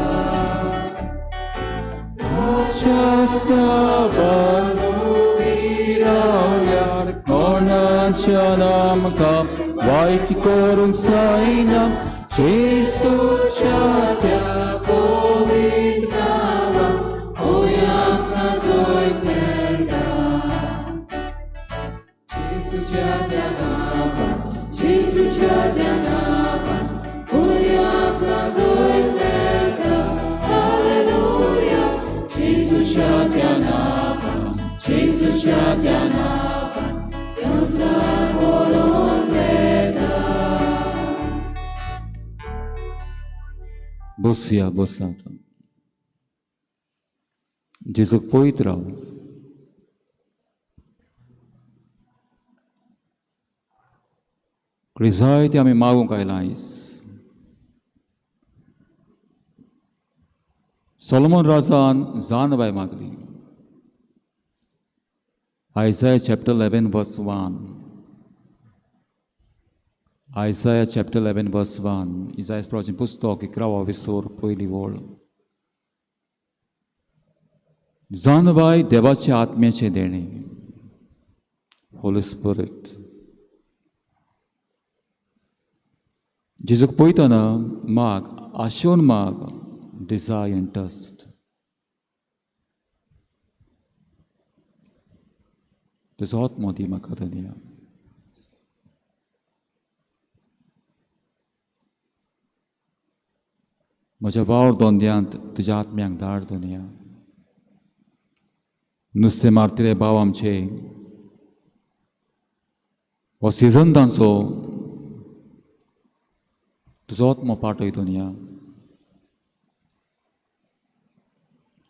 ताच्याच नांवान उबी रावल्यार कोणाच्यान आमकां वायट करूंक जायना. जेजूच्या त्या पवित्र नांवान होय आमकां जैत मेळटा. जेजूच्या त्या नांवान, जेजूच्या त्या नांवान होय आमकां जैत मेळटा. हालेलुया. जेजूच्या त्या नांवान, जेजूच्या त्या नांवान देंवचार पडून वता. बसया, बसात. जेजूक पळयत राव. कडे जायते आमी मागूंक आयला आयज. सोलोमन राजान जानवाय मागली. Isaiah chapter 11 verse 1. Isaiah chapter 11 verse 1. इजायस प्रवाचें पुस्तक 11वो विसोर पयली वळ. जानवाय देवाच्या आत्म्याचें देणें, होली स्पिरिट. जेजूक पळयतना माग, आशेवन माग, डिजायर एंड थर्स्ट. तुजो आत्मो दी म्हाका धनया. म्हज्या वावर धंद्यांत तुज्या आत्म्याक धाड धनया. नुस्तें मारतले भाव आमचे, हो सिजन तांचो, तुजो आत्मो पाठय दुनिया.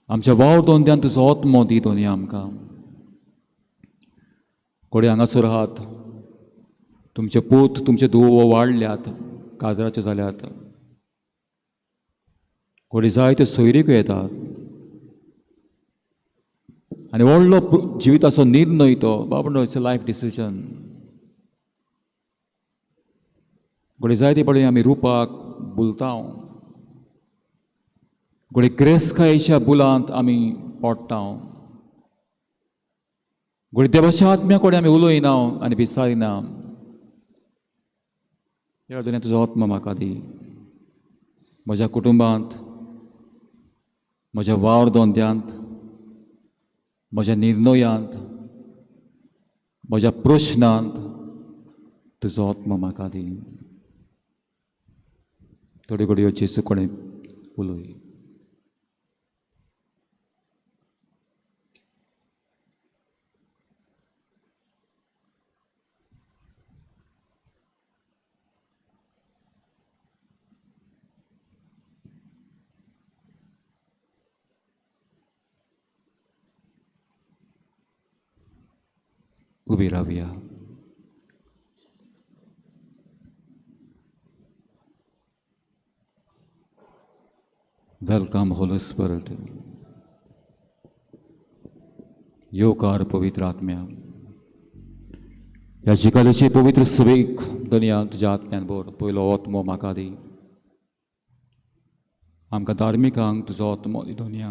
आमच्या वावर धंद्यान तुजो आत्मो दी दुनिया आमकां. कोडे हांगासर आहात, तुमचे पूत तुमचे धुवो वाडल्यात, काजराचे जाल्यात, कोडे जायते सोयरीक येतात आनी व्हडलो जिविताचो निर्णय तो बाबा, it's a life decision. घडये जायते पळय आमी रुपाक बुलताव, घडये ग्रेसकायेच्या बुलांत आमी पडटा, घडये देवाच्या आत्म्या कडेन आमी उलयना आनी विचारिना. ह्या दुनिया तुजो आत्मा म्हाका दी, म्हज्या कुटुंबांत, म्हज्या वावर धंद्यांत, म्हज्या निर्णयांत, म्हज्या प्रश्नांत तुजो आत्मा म्हाका दी. थोड्यो घडयो जेजू कडेन उलय. उबी रावया. Welcome Holi spirit, येवकार पवित्र आत्म्या. ह्या जिकालेचे पवित्र सभेक दुनिया तुज्या आत्म्यान भर. पयलो आत्मो म्हाका दी, आमकां धार्मिकांक तुजो आत्मो दी दुनिया,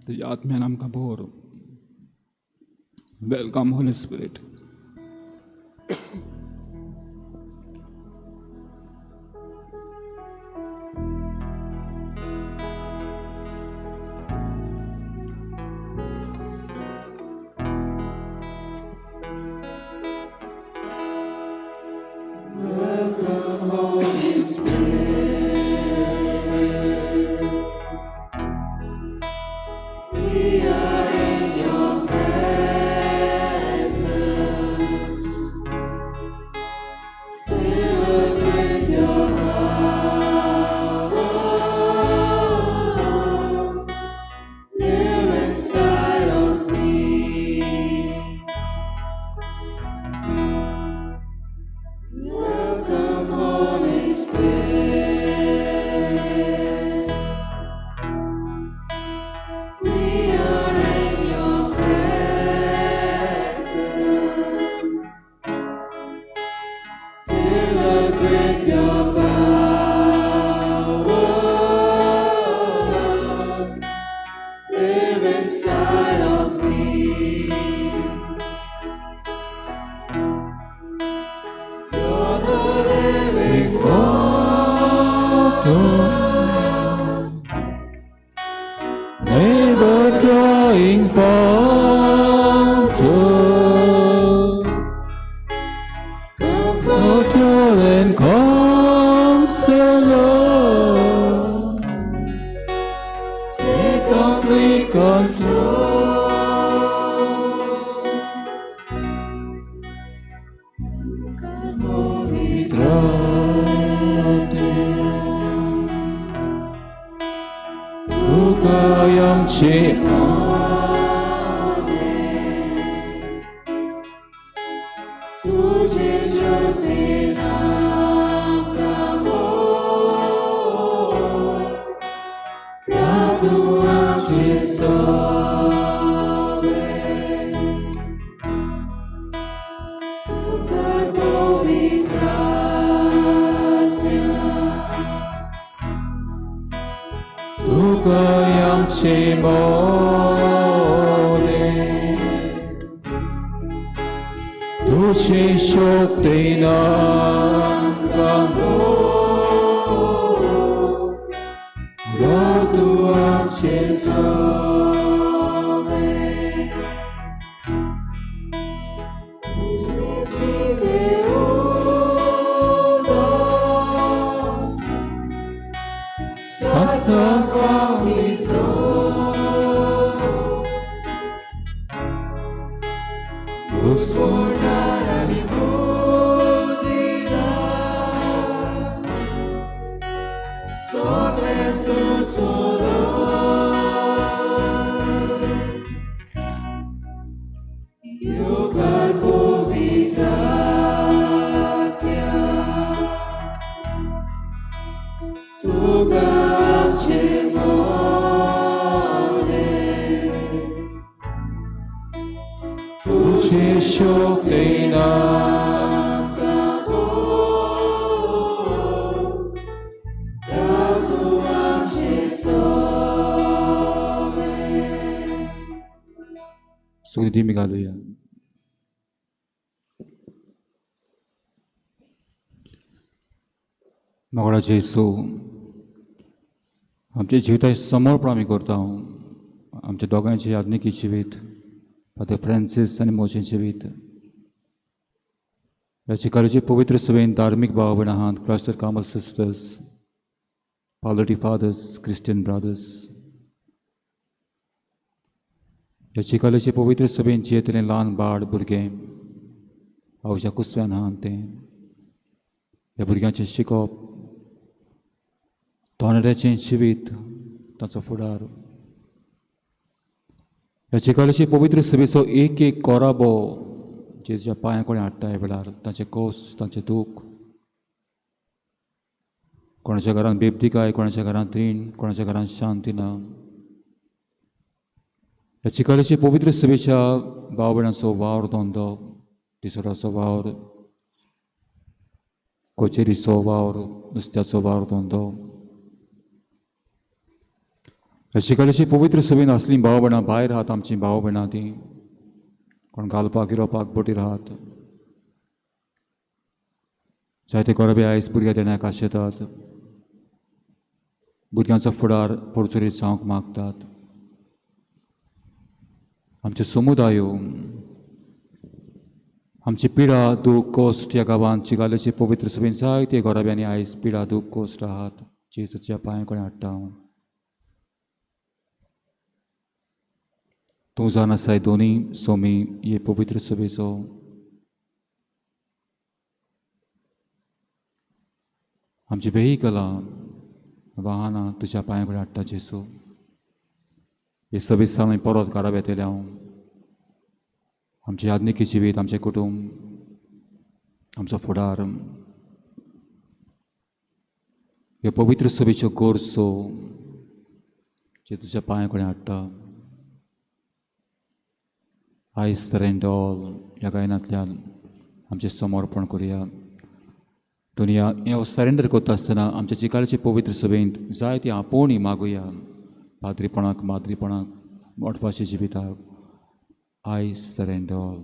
तुज्या आत्म्यान आमकां भर. Welcome Holy Spirit. Welcome, Holy Spirit. We are in your presence. Fill us with your power. Live inside of me. Welcome, Holy Spirit. We are in your presence. Fill us with your power. Live inside of me. You're the living water, never drying fountain, Comforter comforter and counselor, take complete control. पवित्र तुका आमचे तुझे शक्तीन आमकां भर, तूं आमचे सवे. उपकार पवित्र आत्म्या, तुका आमचे मोदे, तुझे शक्तीन आमकां भर, तूं आमचे सवे. तुझे जिवे उदक, सास्ता सास्ता फुडार आनी बुद्धी दिता. सगळेंच तूं चलोय. येवकार पवित्र आत्म्या, तुका आमचे मोदें, तुजे शोकतेन आमकां पोव, तूं आमचें सोवें. सगळीं दिमी घालुया. मोगळा जेसू, आमच्या जिविता समर्पण आमी करता. आमच्या दोगांयची आधुनिकी जिवीत, फादर फ्रांसीस आनी म्हजें जिवीत, ह्या चिकारीचे पवित्र सभेन धार्मीक भाव भयणां आहात, cloister Carmel sisters, Pallotti fathers, Christian brothers, ह्या चिकालेचे पवित्र सभेन जियेतलें ल्हान बाळ भुरगें आवच्या कुसव्यान आहात तें, ह्या भुरग्यांचें शिकप, तोंडाचें जिवीत, ताचो फुडार, ह्या चिकालेचे पवित्र सभेचो एक एक कोराबो जेजूच्या पांया कडेन हाडटा. ह्या वेळार तांचे कोस, तांचें दूख, कोणाच्या घरांत बेबदिकाय, कोणाच्या घरांत रीण, कोणाच्या घरांत शांती ना, ह्या चिकालेचे पवित्र सभेच्या भाव भयणांचो वावर धंदो, तिसऱ्याचो वावर, कचेरीचो वावर, नुस्त्याचो वावर धंदो, ह्या चिकालेचे पवित्र सभेन आसलीं भाव भयणां भायर आहात. आमचीं भाव भयणां तीं कोण घालपाक गिरोवपाक बोटीर आहात, जायते कोरबे आयज भुरग्यां देण्याक आशेतात, भुरग्यांचो फुडार परचुरीत जावंक मागतात. आमचे समुदाय, आमची पिडा दूख कोश्ट ह्या गांवांत चिकालेचे पवित्र सभेन जायते घराब्यांनी आयज पिडा दूख कोश्ट आहात, जेजूच्या पांया कडेन हाडटा हांव. तूं जाण आसाय दोनी सोमी हे पवित्र सभेचो. आमची वेहिकलां, वाहनां तुज्या पांया कडेन हाडटा जेजू. हे सव्वीस आमी परत घरा येतले हांव. आमची आधुनिकी जिवीत, आमचें कुटूंब, आमचो फुडार, ह्यो पवित्र सभेच्यो गरजो जे तुज्या पांया कडेन हाडटा. I surrender all ह्या गायनांतल्यान आमचें समर्पण करुया. दुनिया हें सरेंडर करता आसतना आमच्या चिकालेचे पवित्र सभेंत जाय ती आपोवणी मागुया, पाद्रीपणाक, माद्रीपणाक, मठवाशी जिविताक. I surrender all.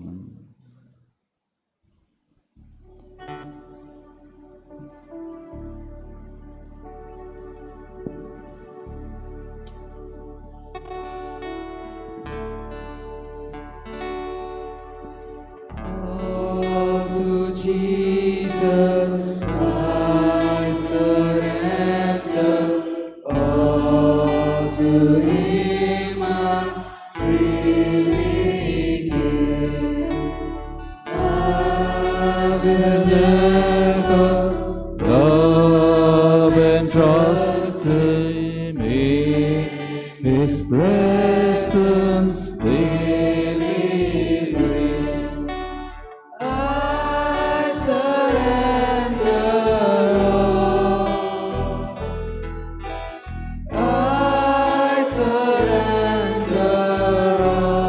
All to Jesus I surrender, all to Him I freely give. I will ever Love and trust Him in His presence daily live. I surrender all. I surrender all.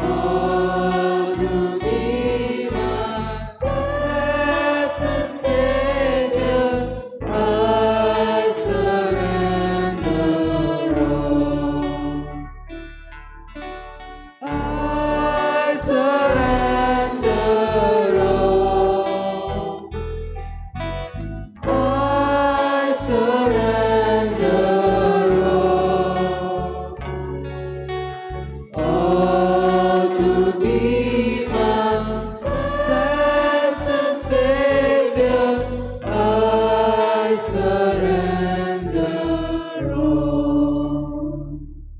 All to Thee, my blessed Savior, I surrender all. I surrender all. I surrender all. All to Thee, my blessed Savior, I surrender all.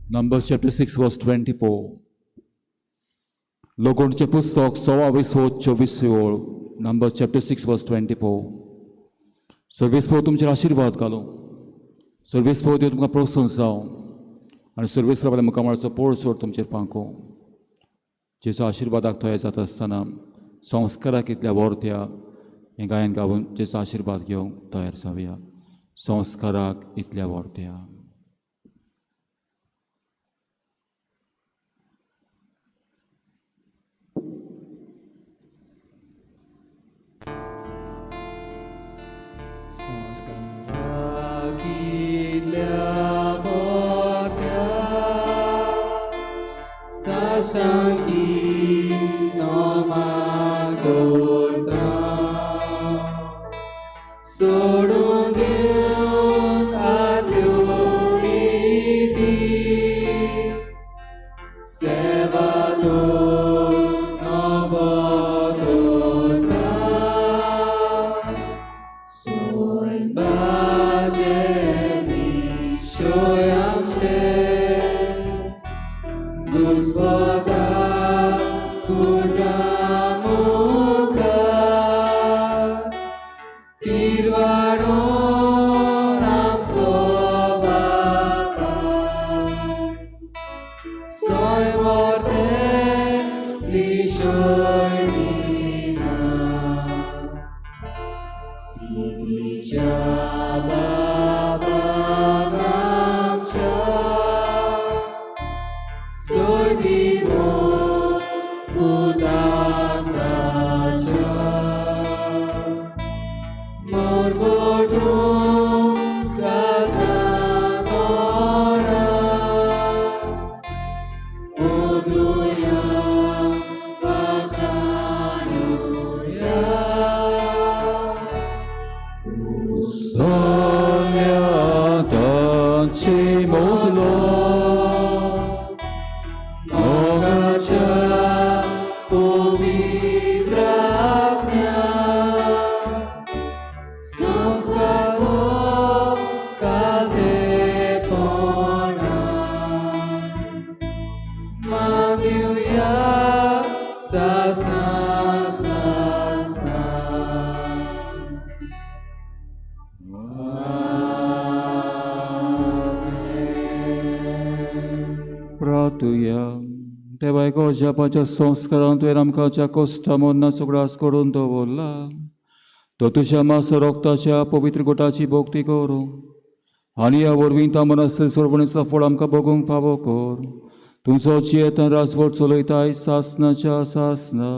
Numbers chapter 6 verse 24. लोगोणचें पुस्तक 26 24 ओळ, number chapter 6 verse 24. सर्वेस्पोर तुमचेर आशिर्वाद घालूं, सर्वेस्पोर देव तुमकां प्रोत्साहन जावं आनी सर्वेस्पोर आपल्या मुखामळाचो पोळ सोड तुमचेर फांको. जेचो आशिर्वादाक तयार जाता आसतना संस्काराक इतल्या वर्त्या हें गायन गावन जेचो आशिर्वाद घेवंक तयार जावया. संस्काराक इतल्या वर्त्या. देवाच्या संस्कारान तुवें आमकां ज्या कोश्टा मरणाचो उगडास करून दवरला तो तुज्या मास रोगताच्या पवित्र गोटाची भक्ती करूं आनी ह्या वरवीं ता मनासले सोडवणेचो फळ आमकां भोगूंक फावो कर. तुजो जियेतान राजवट चलयताय सासनाच्या सासना.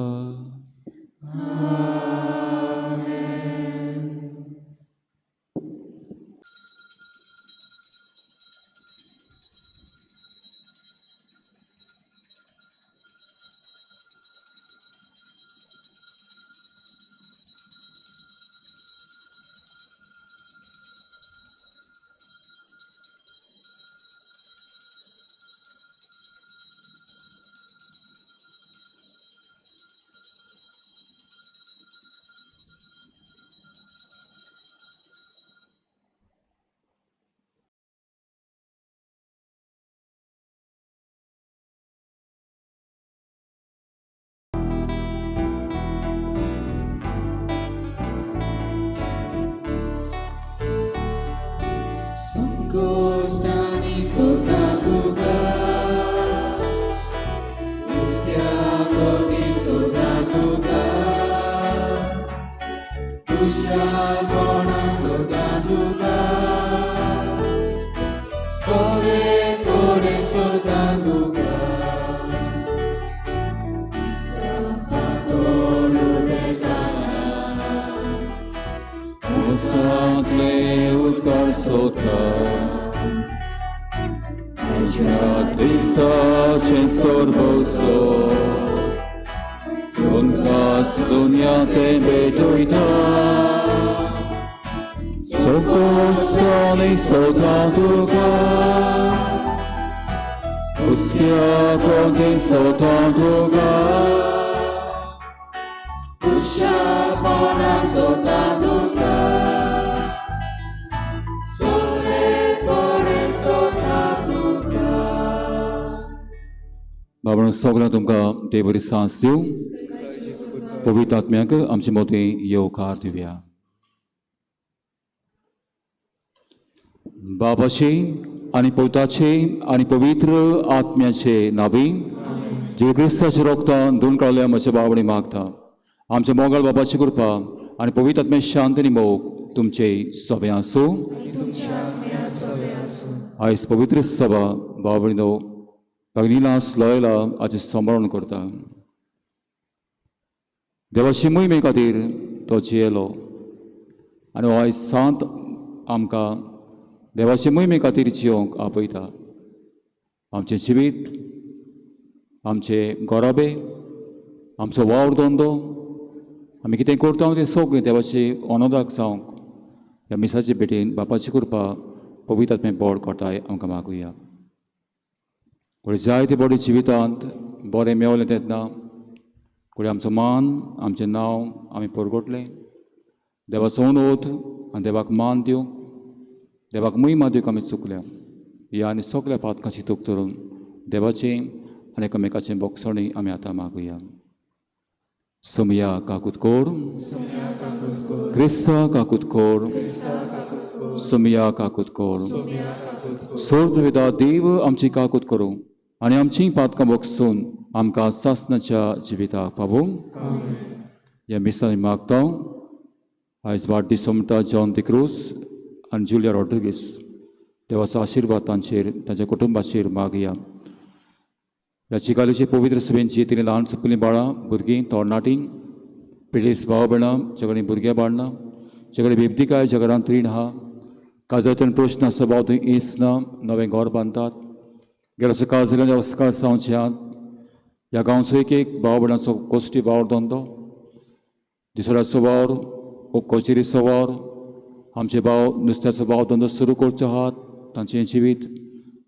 बाबा सगळ्यांक तुमकां देव बरी सांस दिवं. पवित्र आत्म्याक आमचे मदीं येवकार दिवया. बाबाचे आनी पुताचे आनी पवित्र आत्म्याचे नावी जेजू क्रिस्ताचे रोगतान धुवन काडल्या म्हज्या बाबणी मागता. आमच्या मोगाळ बाबाची कृपा आनी पवित्र आत्म्या शांत आनी मोग तुमचे सगळें आसूं. आयज पवित्र सभा बाबणीनो भगनीलास लयला हाचें सांबाळून करता. देवाची मोहिमे खातीर तो जियेलो आनी आयज सांत आमकां देवाचे मोहिमे खातीर जियोंक आपयता. आमचें जिवीत, आमचे गोराबे, आमचो वावर धंदो, आमी कितें करता तें सगळें देवाचे अनोदाक जावंक ह्या मिसाचे भेटेन बापाची कृपा पवित्र आत्मे बळ कोटाय आमकां मागुया. कोणी जायते बरें जिवितांत बरें मेवलें तेन्ना कोणी आमचो मान, आमचें नांव आमी परगटलें. देवाचो अनुरोध आनी देवाक मान दिवंक, देवाक महिमा दिवंक आमी चुकल्या. ह्या आनी सगळ्या पातकांची तूक धरून देवाचें आनी एकामेकाचें बोगसणी आमी आतां मागुया. सोमया काकूत कोर, क्रिस्ता काकूत कोर, सोमया काकूत कोर. सोर्द देव आमची काकूत करूं आनी आमची पातकां बोगसून आमकां सासणाच्या जिविताक पावूं. ह्या मिसांनी मागता. आयज वाडदीस म्हणटा जॉन दिक्रूज आनी जुलिया रॉड्रिगीस. देवाचो आशिर्वाद तांचेर, तांच्या कुटुंबाचेर मागया. ह्या चिकालीचे पवित्र सभेन जियेतलीं ल्हान सुकलीं बाळां, भुरगीं, तरणाटीं, पिडेस्त भाव भयणां, जे कडेन भुरग्यां बाळना, जे कडेन बेबदिकाय, ज्या घरांत रीण आहा, काजाराच्यान प्रश्न आसा, भाव थंय येस ना, नवें घर बांदतात, गेल्या सकाळ जाल्यार सकाळ जावचे आहात. ह्या गांवचो एक एक भाव भयणांचो कोश्टी वावर धंदो, दिसवड्याचो वावर, कचेरीचो वावर, आमचे भाव नुस्त्याचो वावर धंदो सुरू करचो आहात. तांचें जिवीत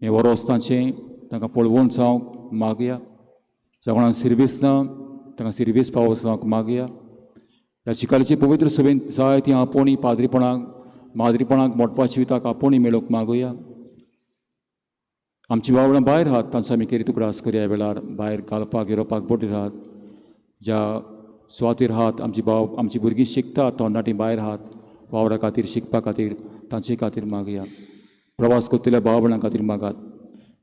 हें वरोस तांचें तांकां पळोवन जावंक मागया. सगळ्यांक सिर्वीस ना तांकां सिर्वीस पावो जावंक मागया. ह्या चिकालीचे पवित्र सभेंत जाय ती आपोवणी पाद्रीपणाक, माद्रीपणाक, मोटपा जिविताक आपोवणी मेळोवंक मागुया. आमची बावडां भायर आहात तांचो आमी केरी तुकडास करया. वेळार भायर घालपाक युरोपाक बोटीर आहात, ज्या सुवातेर आहात आमची भाव, आमची भुरगीं शिकतात, तरणाटीं भायर आहात वावरा खातीर, शिकपा खातीर, तांचे खातीर मागया. प्रवास करतल्या भाव भयणां खातीर मागात.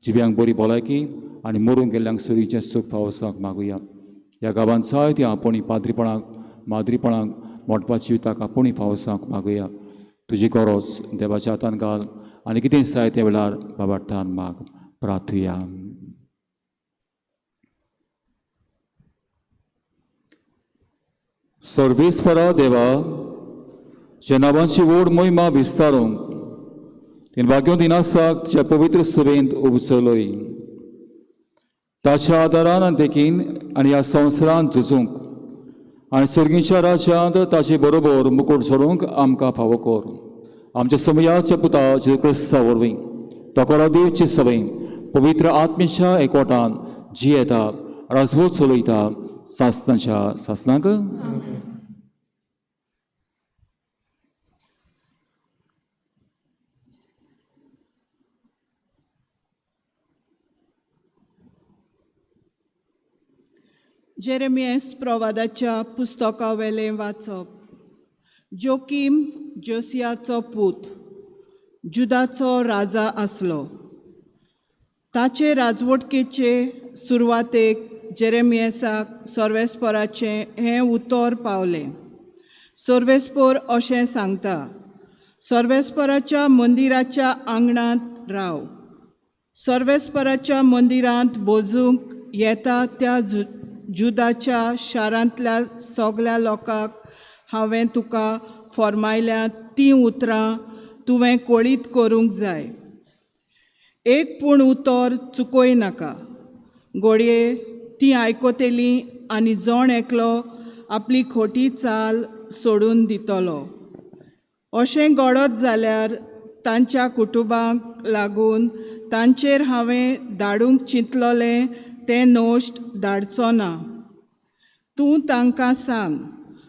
जिव्यांक बरी भलायकी आनी मरूंक गेल्ल्यांक सुरीचें सूख फावो जावंक मागुया. ह्या गांवांत जायती आपोवणी पाद्रीपणाक, माद्रीपणाक, मोटपा जिविताक आपोवणी फावो जावंक मागुया. तुजी गरज देवाच्या हातान घाल आनी कितें जाय त्या वेळार बाबार्थान माग. प्रार्थुया. सर्वेस्परा देवा, ज्या नांवाची व्हड मोहिमा विस्तारूंक तीन भाग्यो दिनासाक ज्या पवित्र सभेंत उपचलय, ताच्या आदारान आनी देखीन आनी ह्या संवसारांत झुजूंक आनी सर्गीच्या राज्यांत ताचे बरोबर मुकूट सोडूंक आमकां फावो कर. आमच्या समयाच्या पुता जेजू क्रिस्ता वरवीं तकोरा देवचे सभें पवित्र आत्मेच्या एकवटान जियेता, राजवट चलयता सासणाच्या सासणाक. जेरेमियस प्रवादाच्या पुस्तकावेलें वाचप. जोकीम जोसियाचो पूत जुदाचो राजा आसलो. ताचे राजवटकेचे सुरवातेक जेरेमियसाक सर्वेस्पराचें हें उतर पावलें. सर्वेस्पोर अशें सांगता, सर्वेस्पराच्या मंदिराच्या आंगणांत राव. सर्वेस्पराच्या मंदिरांत बोजूंक येता त्या जुदाच्या शारांतल्या सगल्या लोकांक हांवें तुका फॉर्मायल्या तीं उतरां तुवें कळीत करूंक जाय. एक पूण उतर चुकोय नाका. घडये तीं आयकतलीं आनी जण एकलो आपली खोटी चाल सोडून दितलो. अशें घडत जाल्यार तांच्या कुटुंबाक लागून तांचेर हांवें धाडूंक चिंतलोलें तें नश्ट धाडचो ना. तूं तांकां सांग,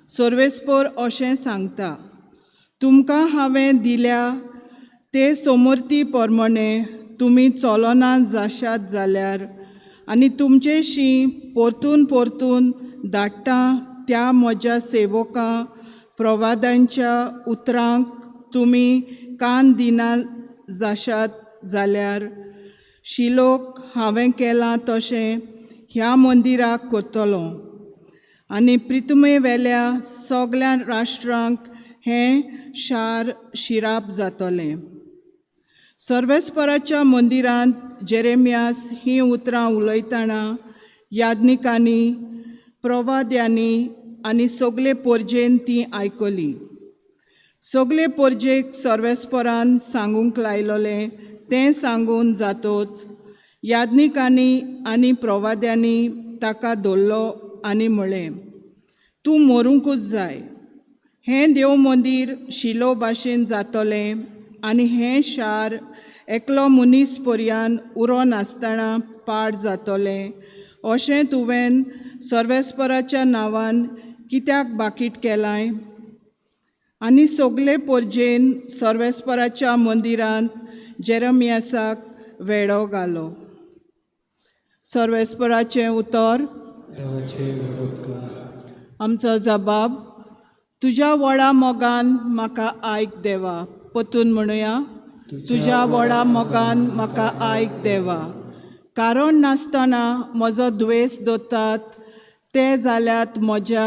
सर्वेस्पोर अशें सांगता, तुमकां हांवें दिल्या ते समर्थी प्रमाणे तुमी चलना जाशात जाल्यार आनी तुमचेशी परतून परतून धाडटा त्या म्हज्या सेवकां प्रवादांच्या उतरांक तुमी कान दिना जाशात जाल्यार शिलोक हांवें केलां तशें ह्या मंदिराक करतलो आनी प्रितुमे वेल्या सगल्या राष्ट्रांक हें शार शिराप जातलें. सर्वेस्पराच्या मंदिरांत जेरेमियास हीं उतरां उलयतना याज्ञिकांनी प्रवाद्यांनी आनी सगले पोरजेन तीं आयकलीं. सगले पोरजेक सर्वेस्परान सांगूंक लायलोलें तें सांगून जातोच याज्ञिकांनी आनी प्रवाद्यांनी ताका धरलो आनी म्हळें, तूं मरूंकूच जाय. हें देव मंदीर शिलो भाशेन जातलें आनी हें शार एकलो मनीस पर्यान उरो नासतना पाड जातलें अशें तुवें सर्वेस्पराच्या नांवान कित्याक बाकीट केलाय? आनी सगले पोरजेन सर्वेस्पराच्या मंदिरांत जेरमियासाक वेडो घालो. सर्वेस्पराचें उतर. आमचो जबाब. तुज्या व्हडा मोगान म्हाका आयक देवा. परतून म्हणुया, तुज्या व्हडा मोगान म्हाका आयक देवा. कारण नासतना म्हजो द्वेस दवरतात ते जाल्यात म्हज्या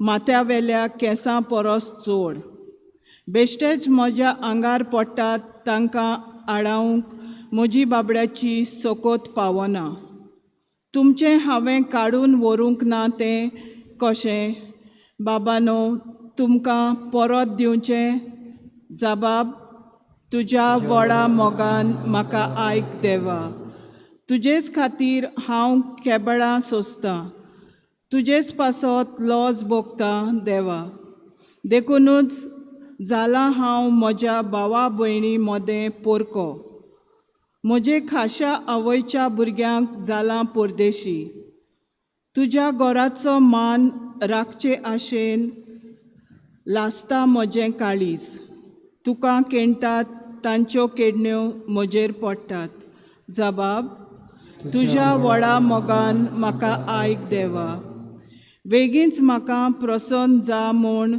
माथ्यावेल्या केंसां परस चड. बेश्टेच म्हज्या आंगार पडटात तांकां आडावंक म्हजी बाबड्याची सोकोत पावना. तुमचें हांवें काडून व्हरूंक ना तें कशें बाबानो तुमकां परत दिवचें? जबाब. तुज्या व्हडा मोगान म्हाका आयक देवा. तुजेच खातीर हांव केबळां सोंसतां, तुजेच पासत लॉज भोगतां देवा. देखुनूच जालां हांव म्हज्या भावा भयणी मदें पोरको. म्हजे खाशा आवयच्या भुरग्यांक जालां परदेशी. तुज्या घराचो मान राखचे आशेन लासता म्हजें काळीज. तुका केणटात तांच्यो केडण्यो म्हजेर पडटात. जबाब. तुज्या व्हडा मोगान म्हाका आयक देवा. वेगींच म्हाका प्रसन्न जा म्हूण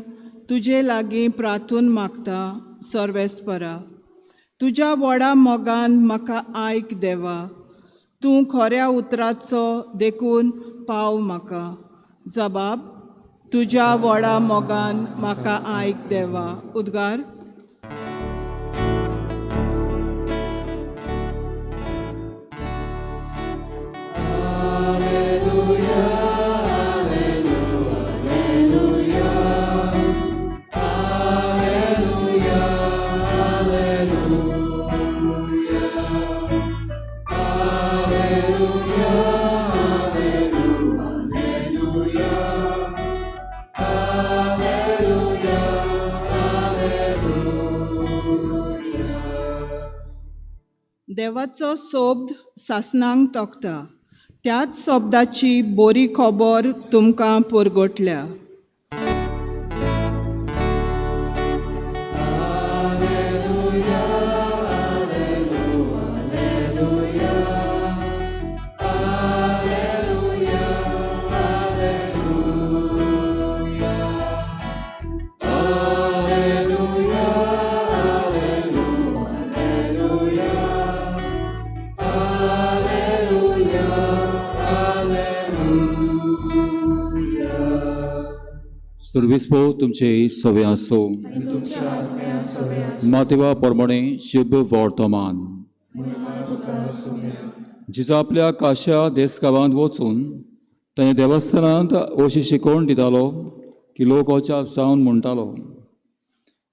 तुजे लागीं प्रार्थून मागता सर्वेस्परा. तुज्या व्हडा मोगान म्हाका आयक देवा. तूं खऱ्या उतराचो देखून पाव म्हाका. जबाब. तुज्या व्हडा मोगान म्हाका आयक देवा. उद्गार. देवाचो सोब्द सासणांक तोखता. त्याच शब्दाची बरी खबर तुमकां पुरगोटल्या. सर्वेस्पो तुमचे सवे आसो. मातेवा प्रमाणे शुभ वर्तमान. जिजो आपल्या काश्या देसगांवांत वचून ताणें देवस्थानांत अशी शिकवण दितालो की लोक अजाप जावन म्हणटालो,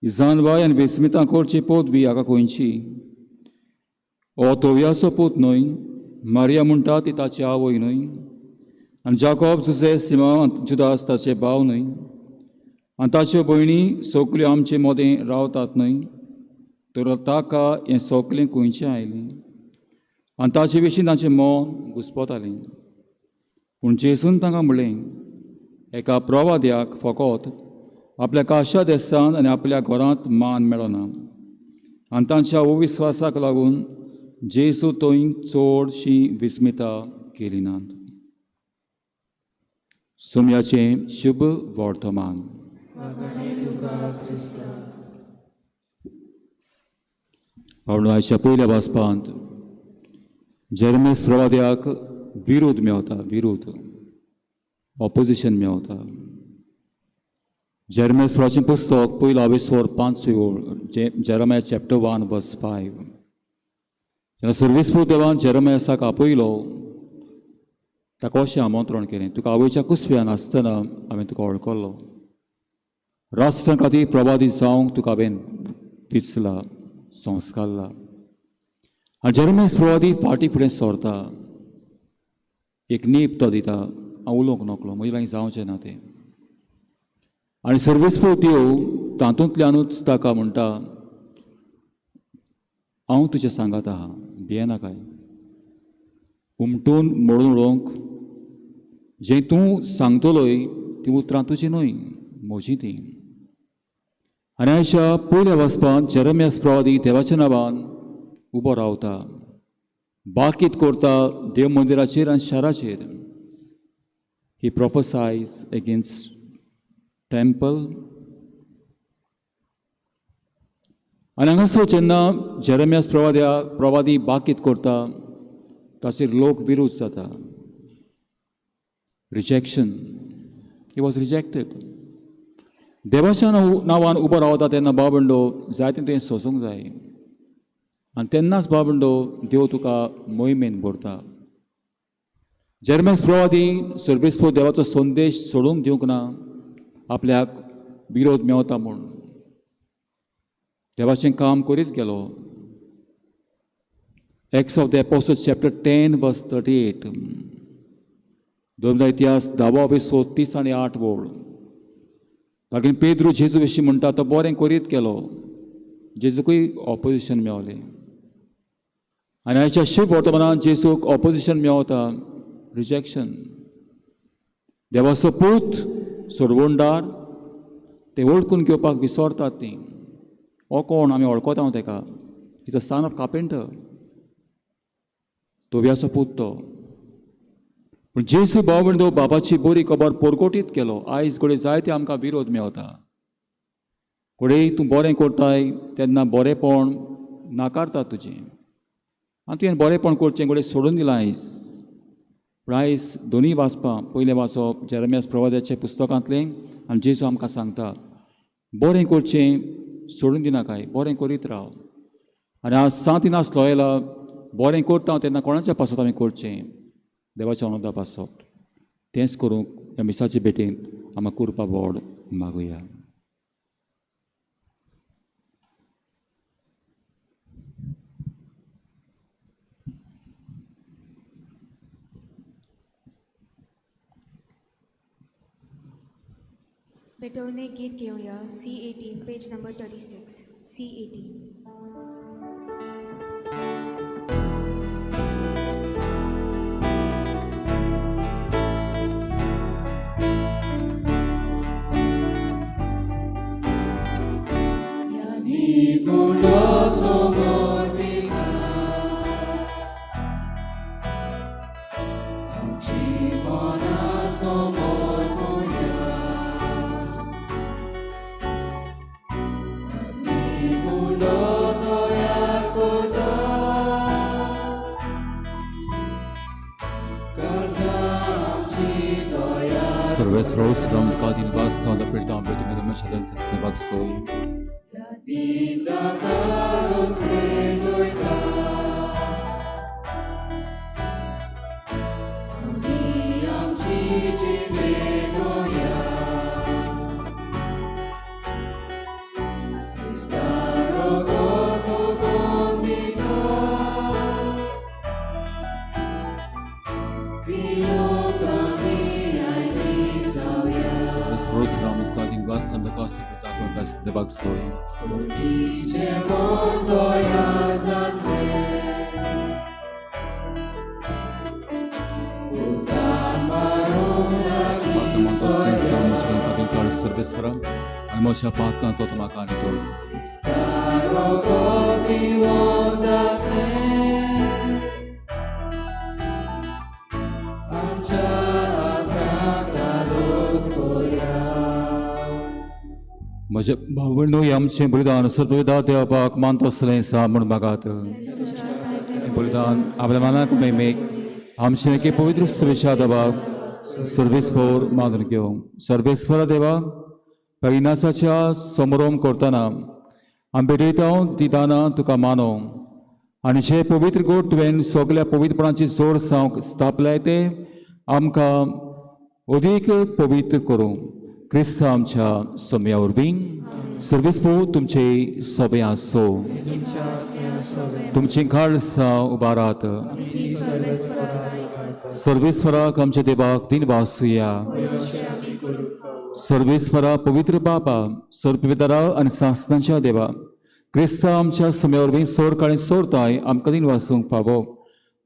जानवाय आनी विस्मितां करची पदवी हाका खंयची? हो तोवयाचो पूत न्हय, मारिया म्हणटा ती ताची आवय न्हय, आनी जाकोब जुजे सिमा जुदास ताचे भाव न्हय, आनी ताच्यो भयणी सगल्यो आमचे मदें रावतात न्हय? तर ताका हें सगलें खंयचें आयलें? आनी ताचे विशीं ताचें मन घुस्पतालें. पूण जेजून तांकां म्हणलें, एका प्रवाद्याक फकत आपल्या काशा देसांत आनी आपल्या घरांत मान मेळना. आनी तांच्या अविस्वासाक लागून जेजू थंय चडशीं विस्मिता केली नात. सोम्याचें शुभ वर्तमान. भावंडो, आयच्या पयल्या वाचपांत जेरमेस प्रवाद्याक विरोध मेवता, विरोध, ऑपोजिशन मेवता. जेरमेस प्रवाचें पुस्तक पयलो आवेसोर 5वी ओळ, जेरमाया चॅप्टर 1 वर्स 5. जेन्ना सर्वेस्पूर देवान जेरमायासाक आपयलो, ताका अशें आमंत्रण केलें, तुका आवयच्या कुसव्यान आसतना हांवें तुका वळखलो, राष्ट्रां खातीर प्रवादी जावंक तुका हांवें विचला, संस्कारला. आनी जेरमेस प्रवादी फाटीं फुडें सरता, एक नीब तो दिता, हांव उलोवंक नकलो, म्हजे लागीं जावचें ना तें. आनी सर्वेस्पूर देव तातूंतल्यानूच ताका म्हणटा, हांव तुजें सांगात आहा, भियेनाकाय, उमटून मोडून उडोवंक जें तूं सांगतलोय तीं उतरां तुजीं न्हय, म्हजीं तीं. आनी आयच्या पयल्या वाचपांत जेरमियास प्रवादी देवाच्या नांवान उबो रावता, बाकीत करता देव मंदिराचेर आनी शाराचेर. ही प्रोफसायज अगेन्स्ट टेम्पल. आनी हांगासर जेन्ना जेरमियास प्रवादी बाकीत करता, ताचेर लोक विरोध जाता, रिजेक्शन, he was rejected. देवाच्या नांवान उबो रावता तेन्ना बाबंडो जायतें तुवें सोंसूंक जाय, आनी तेन्नाच बाबंडो देव तुका मोहिमेन भरता. जेरमेस प्रवादी सर्वेस्पूर देवाचो संदेश सोडूंक दिवंक ना, आपल्याक विरोध मेवता म्हूण देवाचें काम करीत गेलो. Acts of the Apostles chapter 10 verse 38, दोनदा इतिहास 10 38 ओळ. तागेर पेद्रू जेजू विशीं म्हणटा, तो बरें करीत गेलो, जेजूकूय ऑपोजिशन मेवलें. आनी आयच्या शुभ वर्तमानान जेजूक ऑपोजिशन मेवता, रिजेक्शन. देवाचो पूत सोडवणदार ते वळखून घेवपाक विसरतात तीं. हो कोण, आमी वळखता हांव तेका, is a son of carpenter, तोव्याचो पूत तो. पूण जेजू भाव बाबाची बरी खबर पोरकोटीत केलो. आयज घडये जायते आमकां विरोध मेवता, घडये तूं बरें करताय तेन्ना बरेंपण नाकारता तुजें, आनी तुवें बरेंपण करचें घडये सोडून दिलां आयज. पूण आयज दोनूय वाचपां, पयलें वाचप जेरमियास प्रवाद्याच्या पुस्तकांतलें, आनी जेजू आमकां सांगता बरें करचें सोडून दिनाकाय, बरें करीत राव. आनी आज सांत इनास लोयला बरें करता तेन्ना कोणाच्या पासत आमी करचें, देवाच्या अनुदा पासत. तेंच करूंक ह्या मिसाचे भेटेंत आमकां कुरपा बोड मागुया. भेटवणे गीत घेऊया C18 page number 36, C18. म्हज्या भावंडो आमचें बलिदान सर्वदा देवाक मानतो आसलें सा म्हूण मागात. बलिदान आपल्या मनाक मेमेक आमचें एके पवित्र सुवेशा देवाक सर्वेस्फोर मागून घेवं. सर्वेस्फोरा देवा, परिणासाच्या समरोम करतना आमी भेटयता ती दानां तुका मानो आनी जे पवित्र गोड तुवें सगल्या पवित्रपणाची जोड सावंक स्थापलाय ते आमकां अदीक पवित्र करूं. क्रिस्त आमच्या सम्या वरवीं. सर्वेस्पो तुमचे सोबे आसो. तुमची काळसां उबारात. सर्वेस्पराक आमच्या देवाक दिन वासुया. सर्वेस्परा पवित्र बापा, सर्वपितरा आनी सासनाच्या देवा, क्रिस्ता आमच्या सम्या वरवीं सोर काळी सोरताय आमकां दिन वासूंक फावो.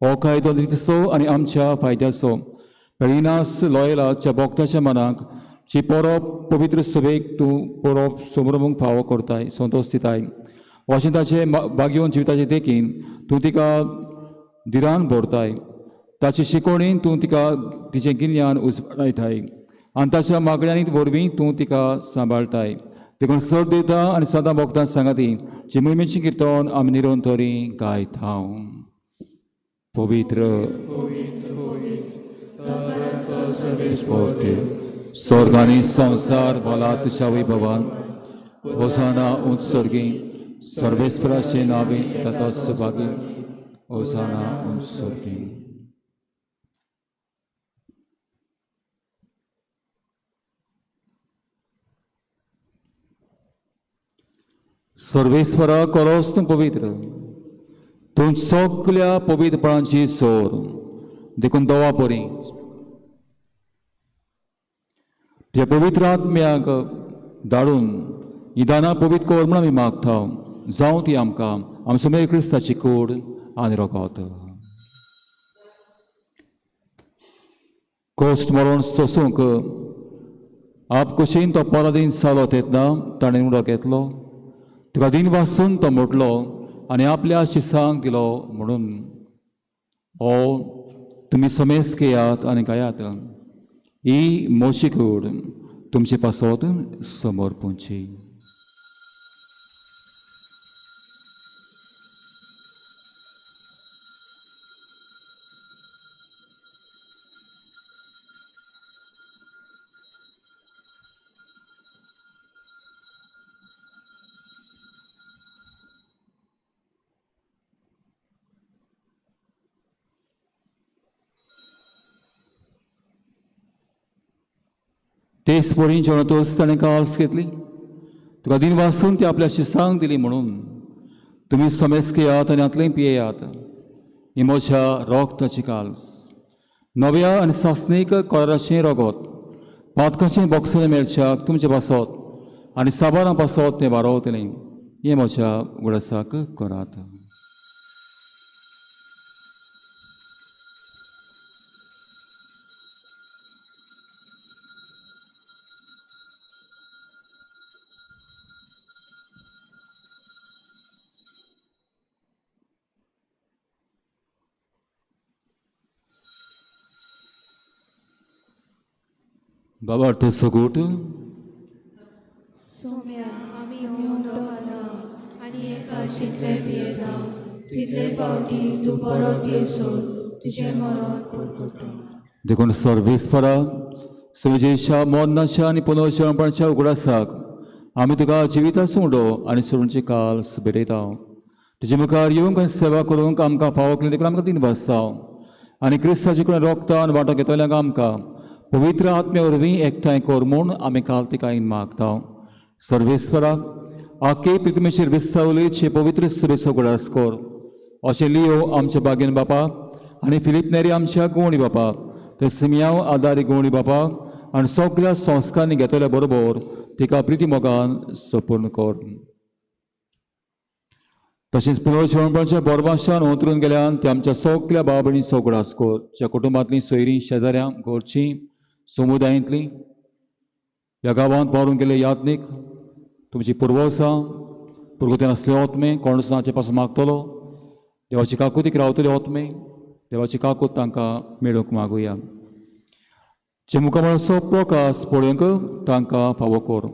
हो कायदो रितीचो आनी आमच्या फायद्याचो परिणास लॉयलाच्या भक्ताच्या मनाक जी परब पवित्र सभेक तूं परब समरमूंक फावो करताय, संतोश दिताय. अशें ताचे भाग्योवन जिविताचे देखीन तूं तिका धिरान भरताय. ताचे शिकवणीन तूं तिका तिचें गिन्यान उजवाडायताय आनी ताच्या मागण्यांनी वरवीं तूं तिका सांबाळटाय. देखून सर दिता आनी सदां भक्तां सांगाती जी मोहिमेचें किर्तन आमी निरंतरी गायता. पवित्र स्वर्ग आनी संवसार भला तुज्या वैभवान. होसाना उंच स्वर्गी. सर्वेस्पराचे नावे येता सुभागी. होसाना उंच स्वर्गी. सर्वेस्परा करोस तूं पवित्र, तूं सगल्या पवित्रपणाची सोर. देखून दवा बरी तुज्या पवित्र आत्म्याक धाडून ही दानां पवित्र कर म्हूण आमी मागता. जावं ती आमकां आमचो मेर क्रिस्ताची कूड आनी रोगत. कोश्ट मरण सोसूंक आप कुशीन तो परादीन जालो तेन्ना ताणें उडो घेतलो. तुका दिन वासून तो म्हटलो आनी आपल्या शिसांक दिलो म्हणून, ओ तुमी समेस घेयात आनी गायात. ही मोशी कूड तुमचे पासत समर्पूंची. तेच परी जेवणातच ताणें काल्स घेतली. तुका दिन वासून ती आपल्या शिसांक दिली म्हणून, तुमी समेस घेयात आनी हातलें पियेयात. ही म्हज्या रोगताची काल्स, नव्या आनी सासणीक कराराचें रोगत. पातकाचें बोगसलें मेळच्याक तुमचे पासत आनी साबारां पासत तें वारोवतलें. हें म्हज्या उगडासाक करात. बाबा अर्थ सगूट. सोम्या आमी येवन खाता आनी एका शितले पियेता तितले पावटी तूं परत येसर तुजें मरण पुरकुटा. देखून सर्वेस्परा सुविजेशा मरणाच्या आनी पुनर्जन्मपणाच्या उगडासाक आमी तुका जिविताचो उडो आनी सोडूनची काल भेटयता. तुजे मुखार येवंक आनी सेवा करूंक आमकां फावो केली देखून आमकां दिन भासता आनी क्रिस्ताचे कडेन रोगतान वांटो घेतल्यांक आमकां पवित्र आत्म्या वरवीं एकठांय कर म्हूण आमी काल तिका मागता. सर्वेस्परा आखे पृथ्वीचेर विस्तावलेचे पवित्र सुरेचो उगडास कर. अशें लियो आमच्या बागेन बापा आनी फिलीप नेरी आमच्या गोवणी बापा, ते सिमियांव आदारी गोवणी बापा आनी सगल्या संस्कारांनी घेतल्या बरोबर तिका प्रिती मोगान सपूर्ण कर. तशेंच पुनर्जन्मपणाच्या बोरबाशान ओतरून गेल्यान ते आमच्या सगल्या भाव भयणीचो उगडास कर, ज्या कुटुंबांतलीं सोयरीं शेजाऱ्यां घरचीं समुदायांतलीं ह्या गांवांत वावरून गेल्ले याज्ञीक तुमची पुर्वसां पुर्गतेन आसले ओतमे कोण नाचे पासून मागतलो देवाची काकुतीक रावतले ओतमे देवाची काकूत तांकां मेळूंक मागुया. जे मुखामळाचो प्रकाश पळोवंक तांकां फावो कर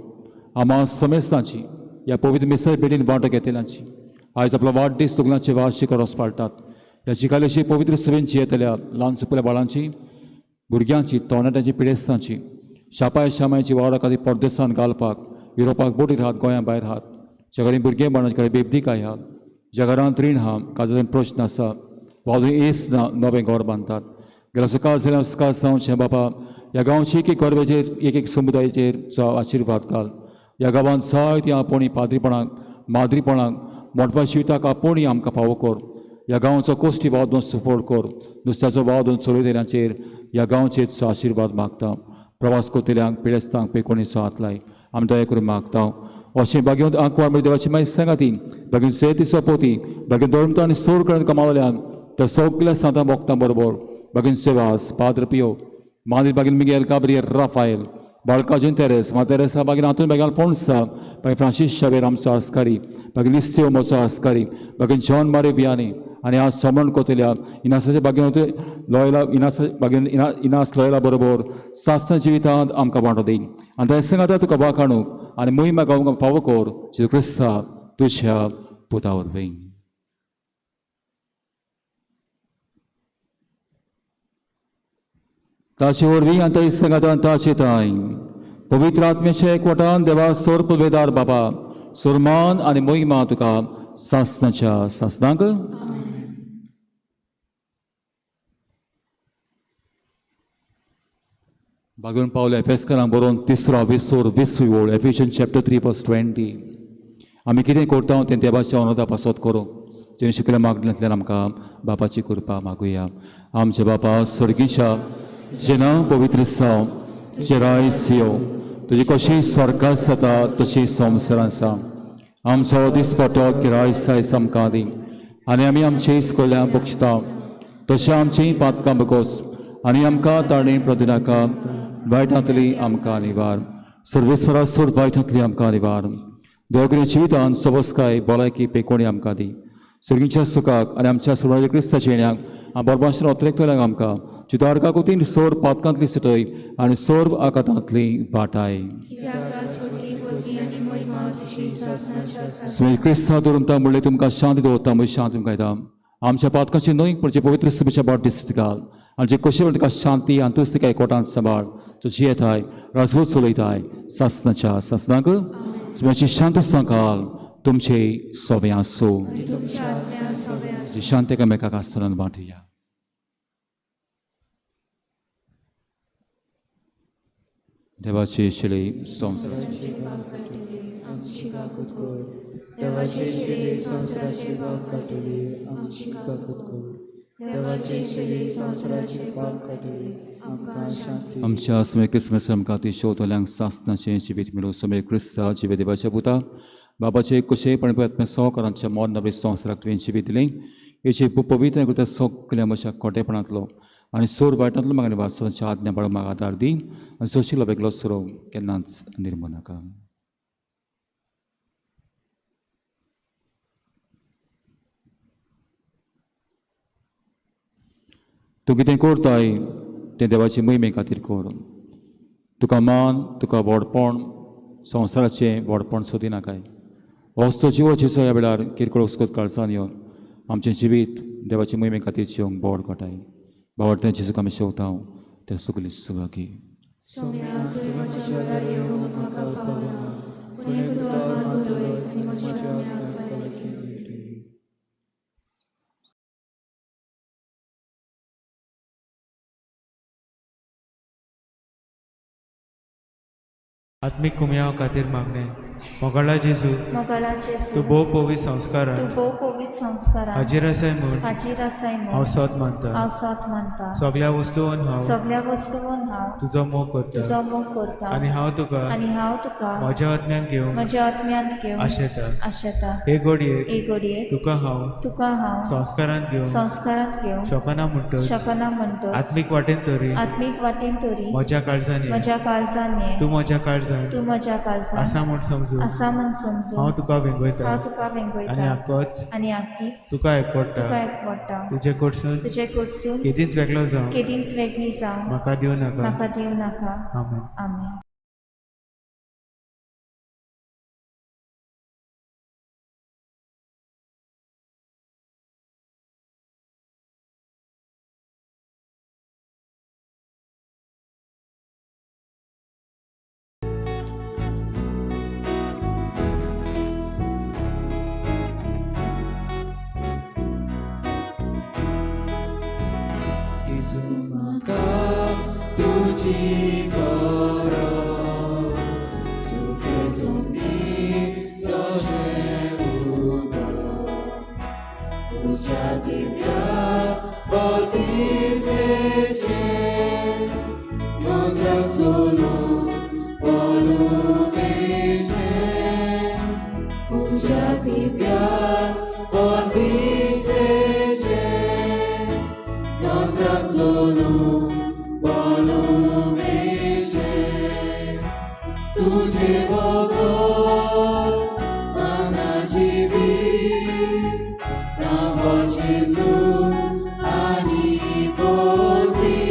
आम्हा समेस्तांची ह्या पवित्र मिसाय भेटीन वांटो घेतल्यांची आयज आपलो वाडदीस तुगलांचे वार्षिक रोस पाळटात. ह्या चिकालेशी पवित्र सभेन जियेतल्या ल्हान सुपुल्या बाळांची, भुरग्यांची, तरणाट्यांची, पिडेस्तांची, शापाय शामायची वावरा खातीर परदेसान घालपाक युरोपाक बोटीर आहात, गोंया भायर आहात, ज्या कडेन भुरगें बाळांचे कडेन बेबदीकाय आहात, ज्या घरांत रीण आहा, काजान प्रश्न आसा, वाजून एस ना, नवें घर बांदतात. गेल्या सकाळ जाल्यार सकाळ जावचें बापा ह्या गांवची एक एक गरबेचेर एक एक समुदायाचेर चो आशिर्वाद घाल. ह्या गांवांत जायतीं आपोवणी पाद्रीपणाक, माद्रीपणाक, मोटवा शिवताक आपोवणी आमकां फावो कर. ह्या गांवचो कोश्टी वाव सुफोड कर, नुस्त्याचो वाव चलयतल्यांचेर ह्या गांवचेर चो आशिर्वाद मागता. प्रवास करतल्यांक, पिडेस्तांक पेकोणीचो हात लाय, आमी दया करून मागता. अशें भाग्यवंत आंकवार म्हणजे देवाची मागीर सांगाती भाग्यवंत सेती सोपोती भाग्यवंत धर्मता आनी सोड करून कमावल्यान त्या सगल्या सांतां भोगतां बरोबर भाग्यवंत सेवास पाद्र पियो मागीर भाग्यवंत मिगेल गाब्रियल राफायल बाळकाजून तेरेस मा तेरेसा मागीर आंतून बेगाल फोंडसा मागीर फ्रांसीस शावेर आमचो आस्कारी मागीर लिस्तेव म्हजो आस्कारी मागीर जॉन मारे बियानी आनी आज समरण कोतल्या इनासाच्या भाग्यवंत लॉयला इनासा भाग्यवंत इना इनास लॉयला बरोबर सासना जिवितांत आमकां वांटो दी आनी त्या संगाता तुका वाखाणूक आनी मोहिमा गांवक फावो कर जेजू क्रिस्ता तुज्या पुता वरवीं. ताचे वरवीं आनी ताचे सांगातान ताचे ताय पवित्र आत्म्याच्या एकवटान देवा सोर्प वेदार बाबा सुरमान आनी मोहिमा तुका सासनाच्या सासनाक. बागून पावले एफेसकरांक बरोवन तिसरो विसोर 20वी ओळ, एफिशन चॅप्टर 3 वर्स 20. आमी कितें करता तें देवाच्या अनुदा पासत करूं, जेणे शिकल्या मागण्यांतल्यान आमकां बापाची कृपा मागुया. आमच्या बापा स्वर्गीच्या, तुजें नांव पवित्र जावं, तुजें रायस येवं, तुजें कशें स्वर्गात जाता तशें संवसारांत जावं. आमचो दिसपटो किरायस आयज आमकां दी आनी आमी आमचे इस्कोल्यां बक्षता तशें आमचीं पातकां बकोस आनी आमकां ताणें प्रदिनाका वायटांतली आमकां निवार. सर्वेस्वरा सोड वायटांतली आमकां निवार. देवगरी जिवितान सवस्काय भलायकी पेकोणी आमकां दी. सर्गीच्या सुखाक आनी आमच्या सोडवाच्या क्रिस्ताच्या येण्याक बरबाशेन अत्रेकतल्यांक आमकां चितारका कोतीन सोर पातकांतली सुटय आनी सोर आकातांतली वाटाय. स्वामी क्रिस्ता धरून म्हणलें तुमकां शांती दवरता, म्हजी शांती तुमकां दिता. आमच्या पातकाची न्हय पूण जे पवित्र सभेच्या बाट दिसत घाल आनी जे कशें तुका शांती आनी तुस्त तुका एकवटान सांबाळ, तो जियेताय राजवत चलयताय सासनाच्या सासनाक. स्वामीची शांत घाल तुमचे सोवे आसूं. शांत एकामेकाक आसतना वांटया. देवाची शिले संवसाराचे पाप काडटली आमची काकूत कर. देवाचे शिले संवसाराचे पाप काडटली आमची काकूत कर. देवाचे शिले संवसाराचे पाप काडटली आमकां शांती. आमच्या समय क्रिसमस आमकां ती शोधल्यांक सासनाचें जिवीत मेळूं. समय क्रिस्ता जिवे देवाच्या पुता बाबाचे कशें पण सहकारांच्या मोन नवे संवसाराक तुवें जिवीत दिलें. हेचे पवित्र करता सगल्या म्हज्या खोटेपणांतलो आनी सोर वायटांतलो म्हाका निवासाच्या आज्ञा पाळूंक म्हाका आदार दी आनी सोशिलो वेगळो सोरो केन्नाच निर्मू नाका. तूं कितें करताय तें देवाचे मोहिमे खातीर कर. तुका मान, तुका व्हडपण, संवसाराचें व्हडपण सोदिनाकाय. वस्तू जिवो ह्या वेळार किरकोळ उसकोत काळसान येवन आमचें जिवीत देवाचे मोहिमे खातीर जिवंक बोड घोटाय. बावडतें जेजूक आमी शेवता तें सगळीं सुवागी. आत्मीक कुमयाव खातीर मागणें. मोगाळा जेजू, मोगाळा जेजू, तूं भोव पवित्र संस्कारान तूं भोव पवित्र संस्कारान हाजीर आसाय म्हूण हाजीर आसाय हांव म्हूण सत मानता. हांव सत मानता. सगल्या वस्तून हांव सगल्या वस्तून हांव तुजो मोग करता तुजो मोग करता आनी हांव तुका आनी हांव तुका म्हज्या आत्म्यान घेवन म्हज्या आत्म्यांत घेवन आशेता. आशेता. हे घडयेक हे घडयेक तुका हांव तुका हांव संस्कारांत घेवन संस्कारांत घेवन शकना म्हणटच शकना म्हणटच आत्मीक वाटेन तरी आत्मीक वाटेन तरी म्हज्या काळजान ये. म्हज्या काळजान ये. तूं म्हज्या काळजान तूं म्हज्या काळजान आसा म्हूण समजून आसा म्हूण समजून हांव तुका वेंगयता हांव तुका आनी वेंगयता आकोच आनी आकीच तुका एकवडटा. तुका एकवडटा. तुजे कडसून तुजे कडसून केदींच वेगळो जावं केदींच वेगळी जावं म्हाका दिवं नाका. म्हाका दिवं नाका. आमेन. आमेन. तुजी गरज सुखे जमनी जशें उदक तुज्या दिव्या बलपितेचें यंत्राक चलूंक बलुमेचें तुज्या दिव्या बलपितेचें यंत्राक चलूंक बलुमेचें तुझे बगर माना जिवीत नांव जेजू आनी पदवी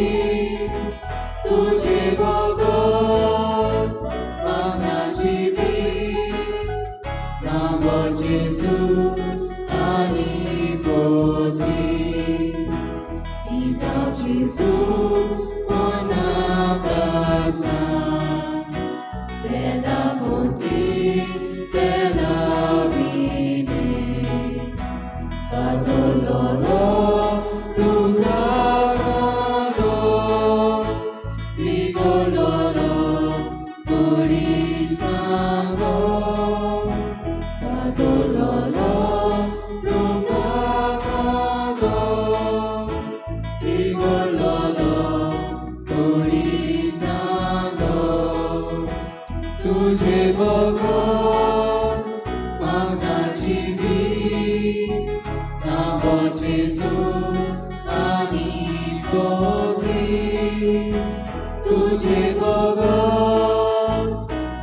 तुझे बगर माना जिवीत नांव जेजू आनी पदवी Então Jesus, ona casa, bela ponte, bela vine, Patololo, lucado, Bigololo, purisango, Patololo, lucado, Bigololo, purisango, तुझे बगर मागना जिवीत नांव जेजू आनी पदवी तुझे बगर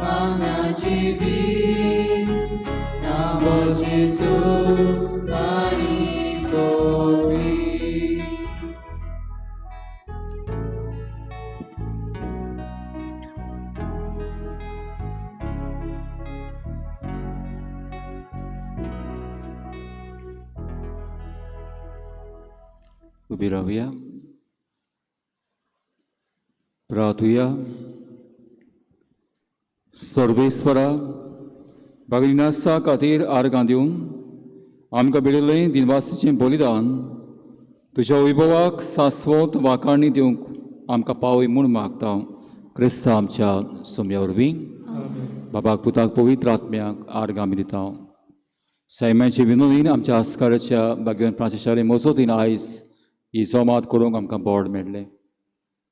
मागना जिवीत नांव जेजू आनी पदवी. उबी रावया, प्रार्थुया. सर्वेस्वरा, बागलिनासा खातीर आर्गां दिवन आमकां मेळिल्लें दिनवासीचें बलिदान तुज्या वैभवाक सास्वत वाखाणी दिवंक आमकां पावय म्हूण मागता, क्रिस्ता आमच्या सोम्या वरवीं. बाबाक, पुताक, पवित्र आत्म्याक आर्गां आमी दिता. सैमाचे विनोदीन आमच्या आस्काराच्या बागेवन फ्रांसिशाले मजतीन आयज ही जमात करूंक आमकां बोड मेळ्ळें.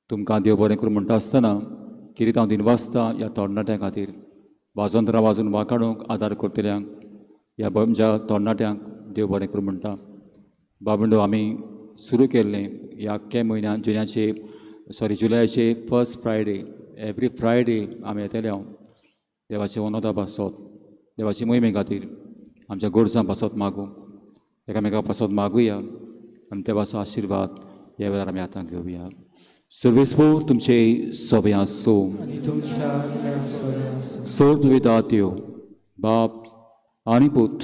तुमकां देव बरें करूं म्हणटा आसतना किरीत हांव दिनवासता ह्या तरणाट्यां खातीर, वाजंत्रां वाजून वाखाणूंक आदार करतल्यांक, ह्या आमच्या तरणाट्यांक देव बरें करूं म्हणटा. बाबंडो, आमी सुरू केल्लें ह्या अख्ख्या म्हयन्यान जुन्याचे सॉरी जुलयाचे फर्स्ट फ्रायडे, एवरी फ्रायडे आमी येतले हांव देवाचे ओनोदा पासत, देवाचे मोहिमे खातीर आमच्या गरजां पासत मागूंक, एकामेका पासत मागुया आनी देवाचो आशिर्वाद ह्या वेळार आमी आतां घेवया. सर्वेस्पोर तुमचे सगळे आसूं. आनी तुमच्या आत्म्यासोबत आसूं. सोड देव बाप आनी पूत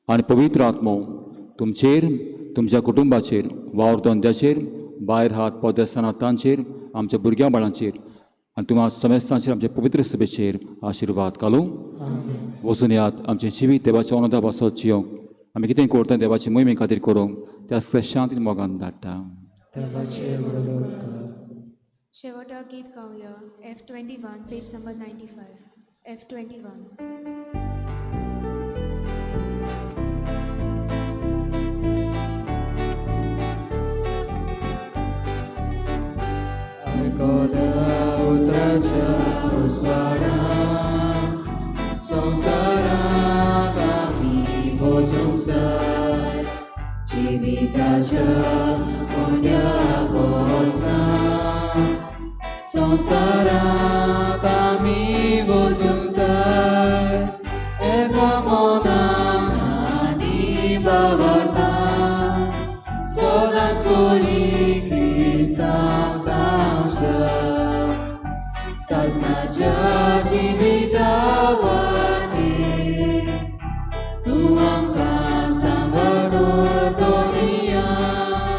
आनी पवित्र आत्मो तुमचेर, तुमच्या कुटुंबाचेर, वावर धंद्याचेर, भायर हात पदेसाना तांचेर, आमच्या भुरग्यां बाळांचेर आनी तुमकां समेस्तांचेर आमच्या पवित्र सभेचेर आशिर्वाद घालूं. वचून यात, आमचें जिवीत देवाच्या अनोदा पासत जियोंक, आमी कितें करता देवाचे मोहिमे खातीर करूंक त्या शांतीन मोगान धाडटा. देवाचे व्हड उपकार. शेवटाक गीत गावया F21, page number 95, F21. आयकल्या उतराच्या उजवाडान संवसारांत आमी वचूंक जाय, जिविताच्या कोंड्या बसना संवसारांत आमी वचूंक जाय, एका मनान आनी भावार्थान सदांच बरी क्रिस्तांव जावच्या सासणाच्या जिविता.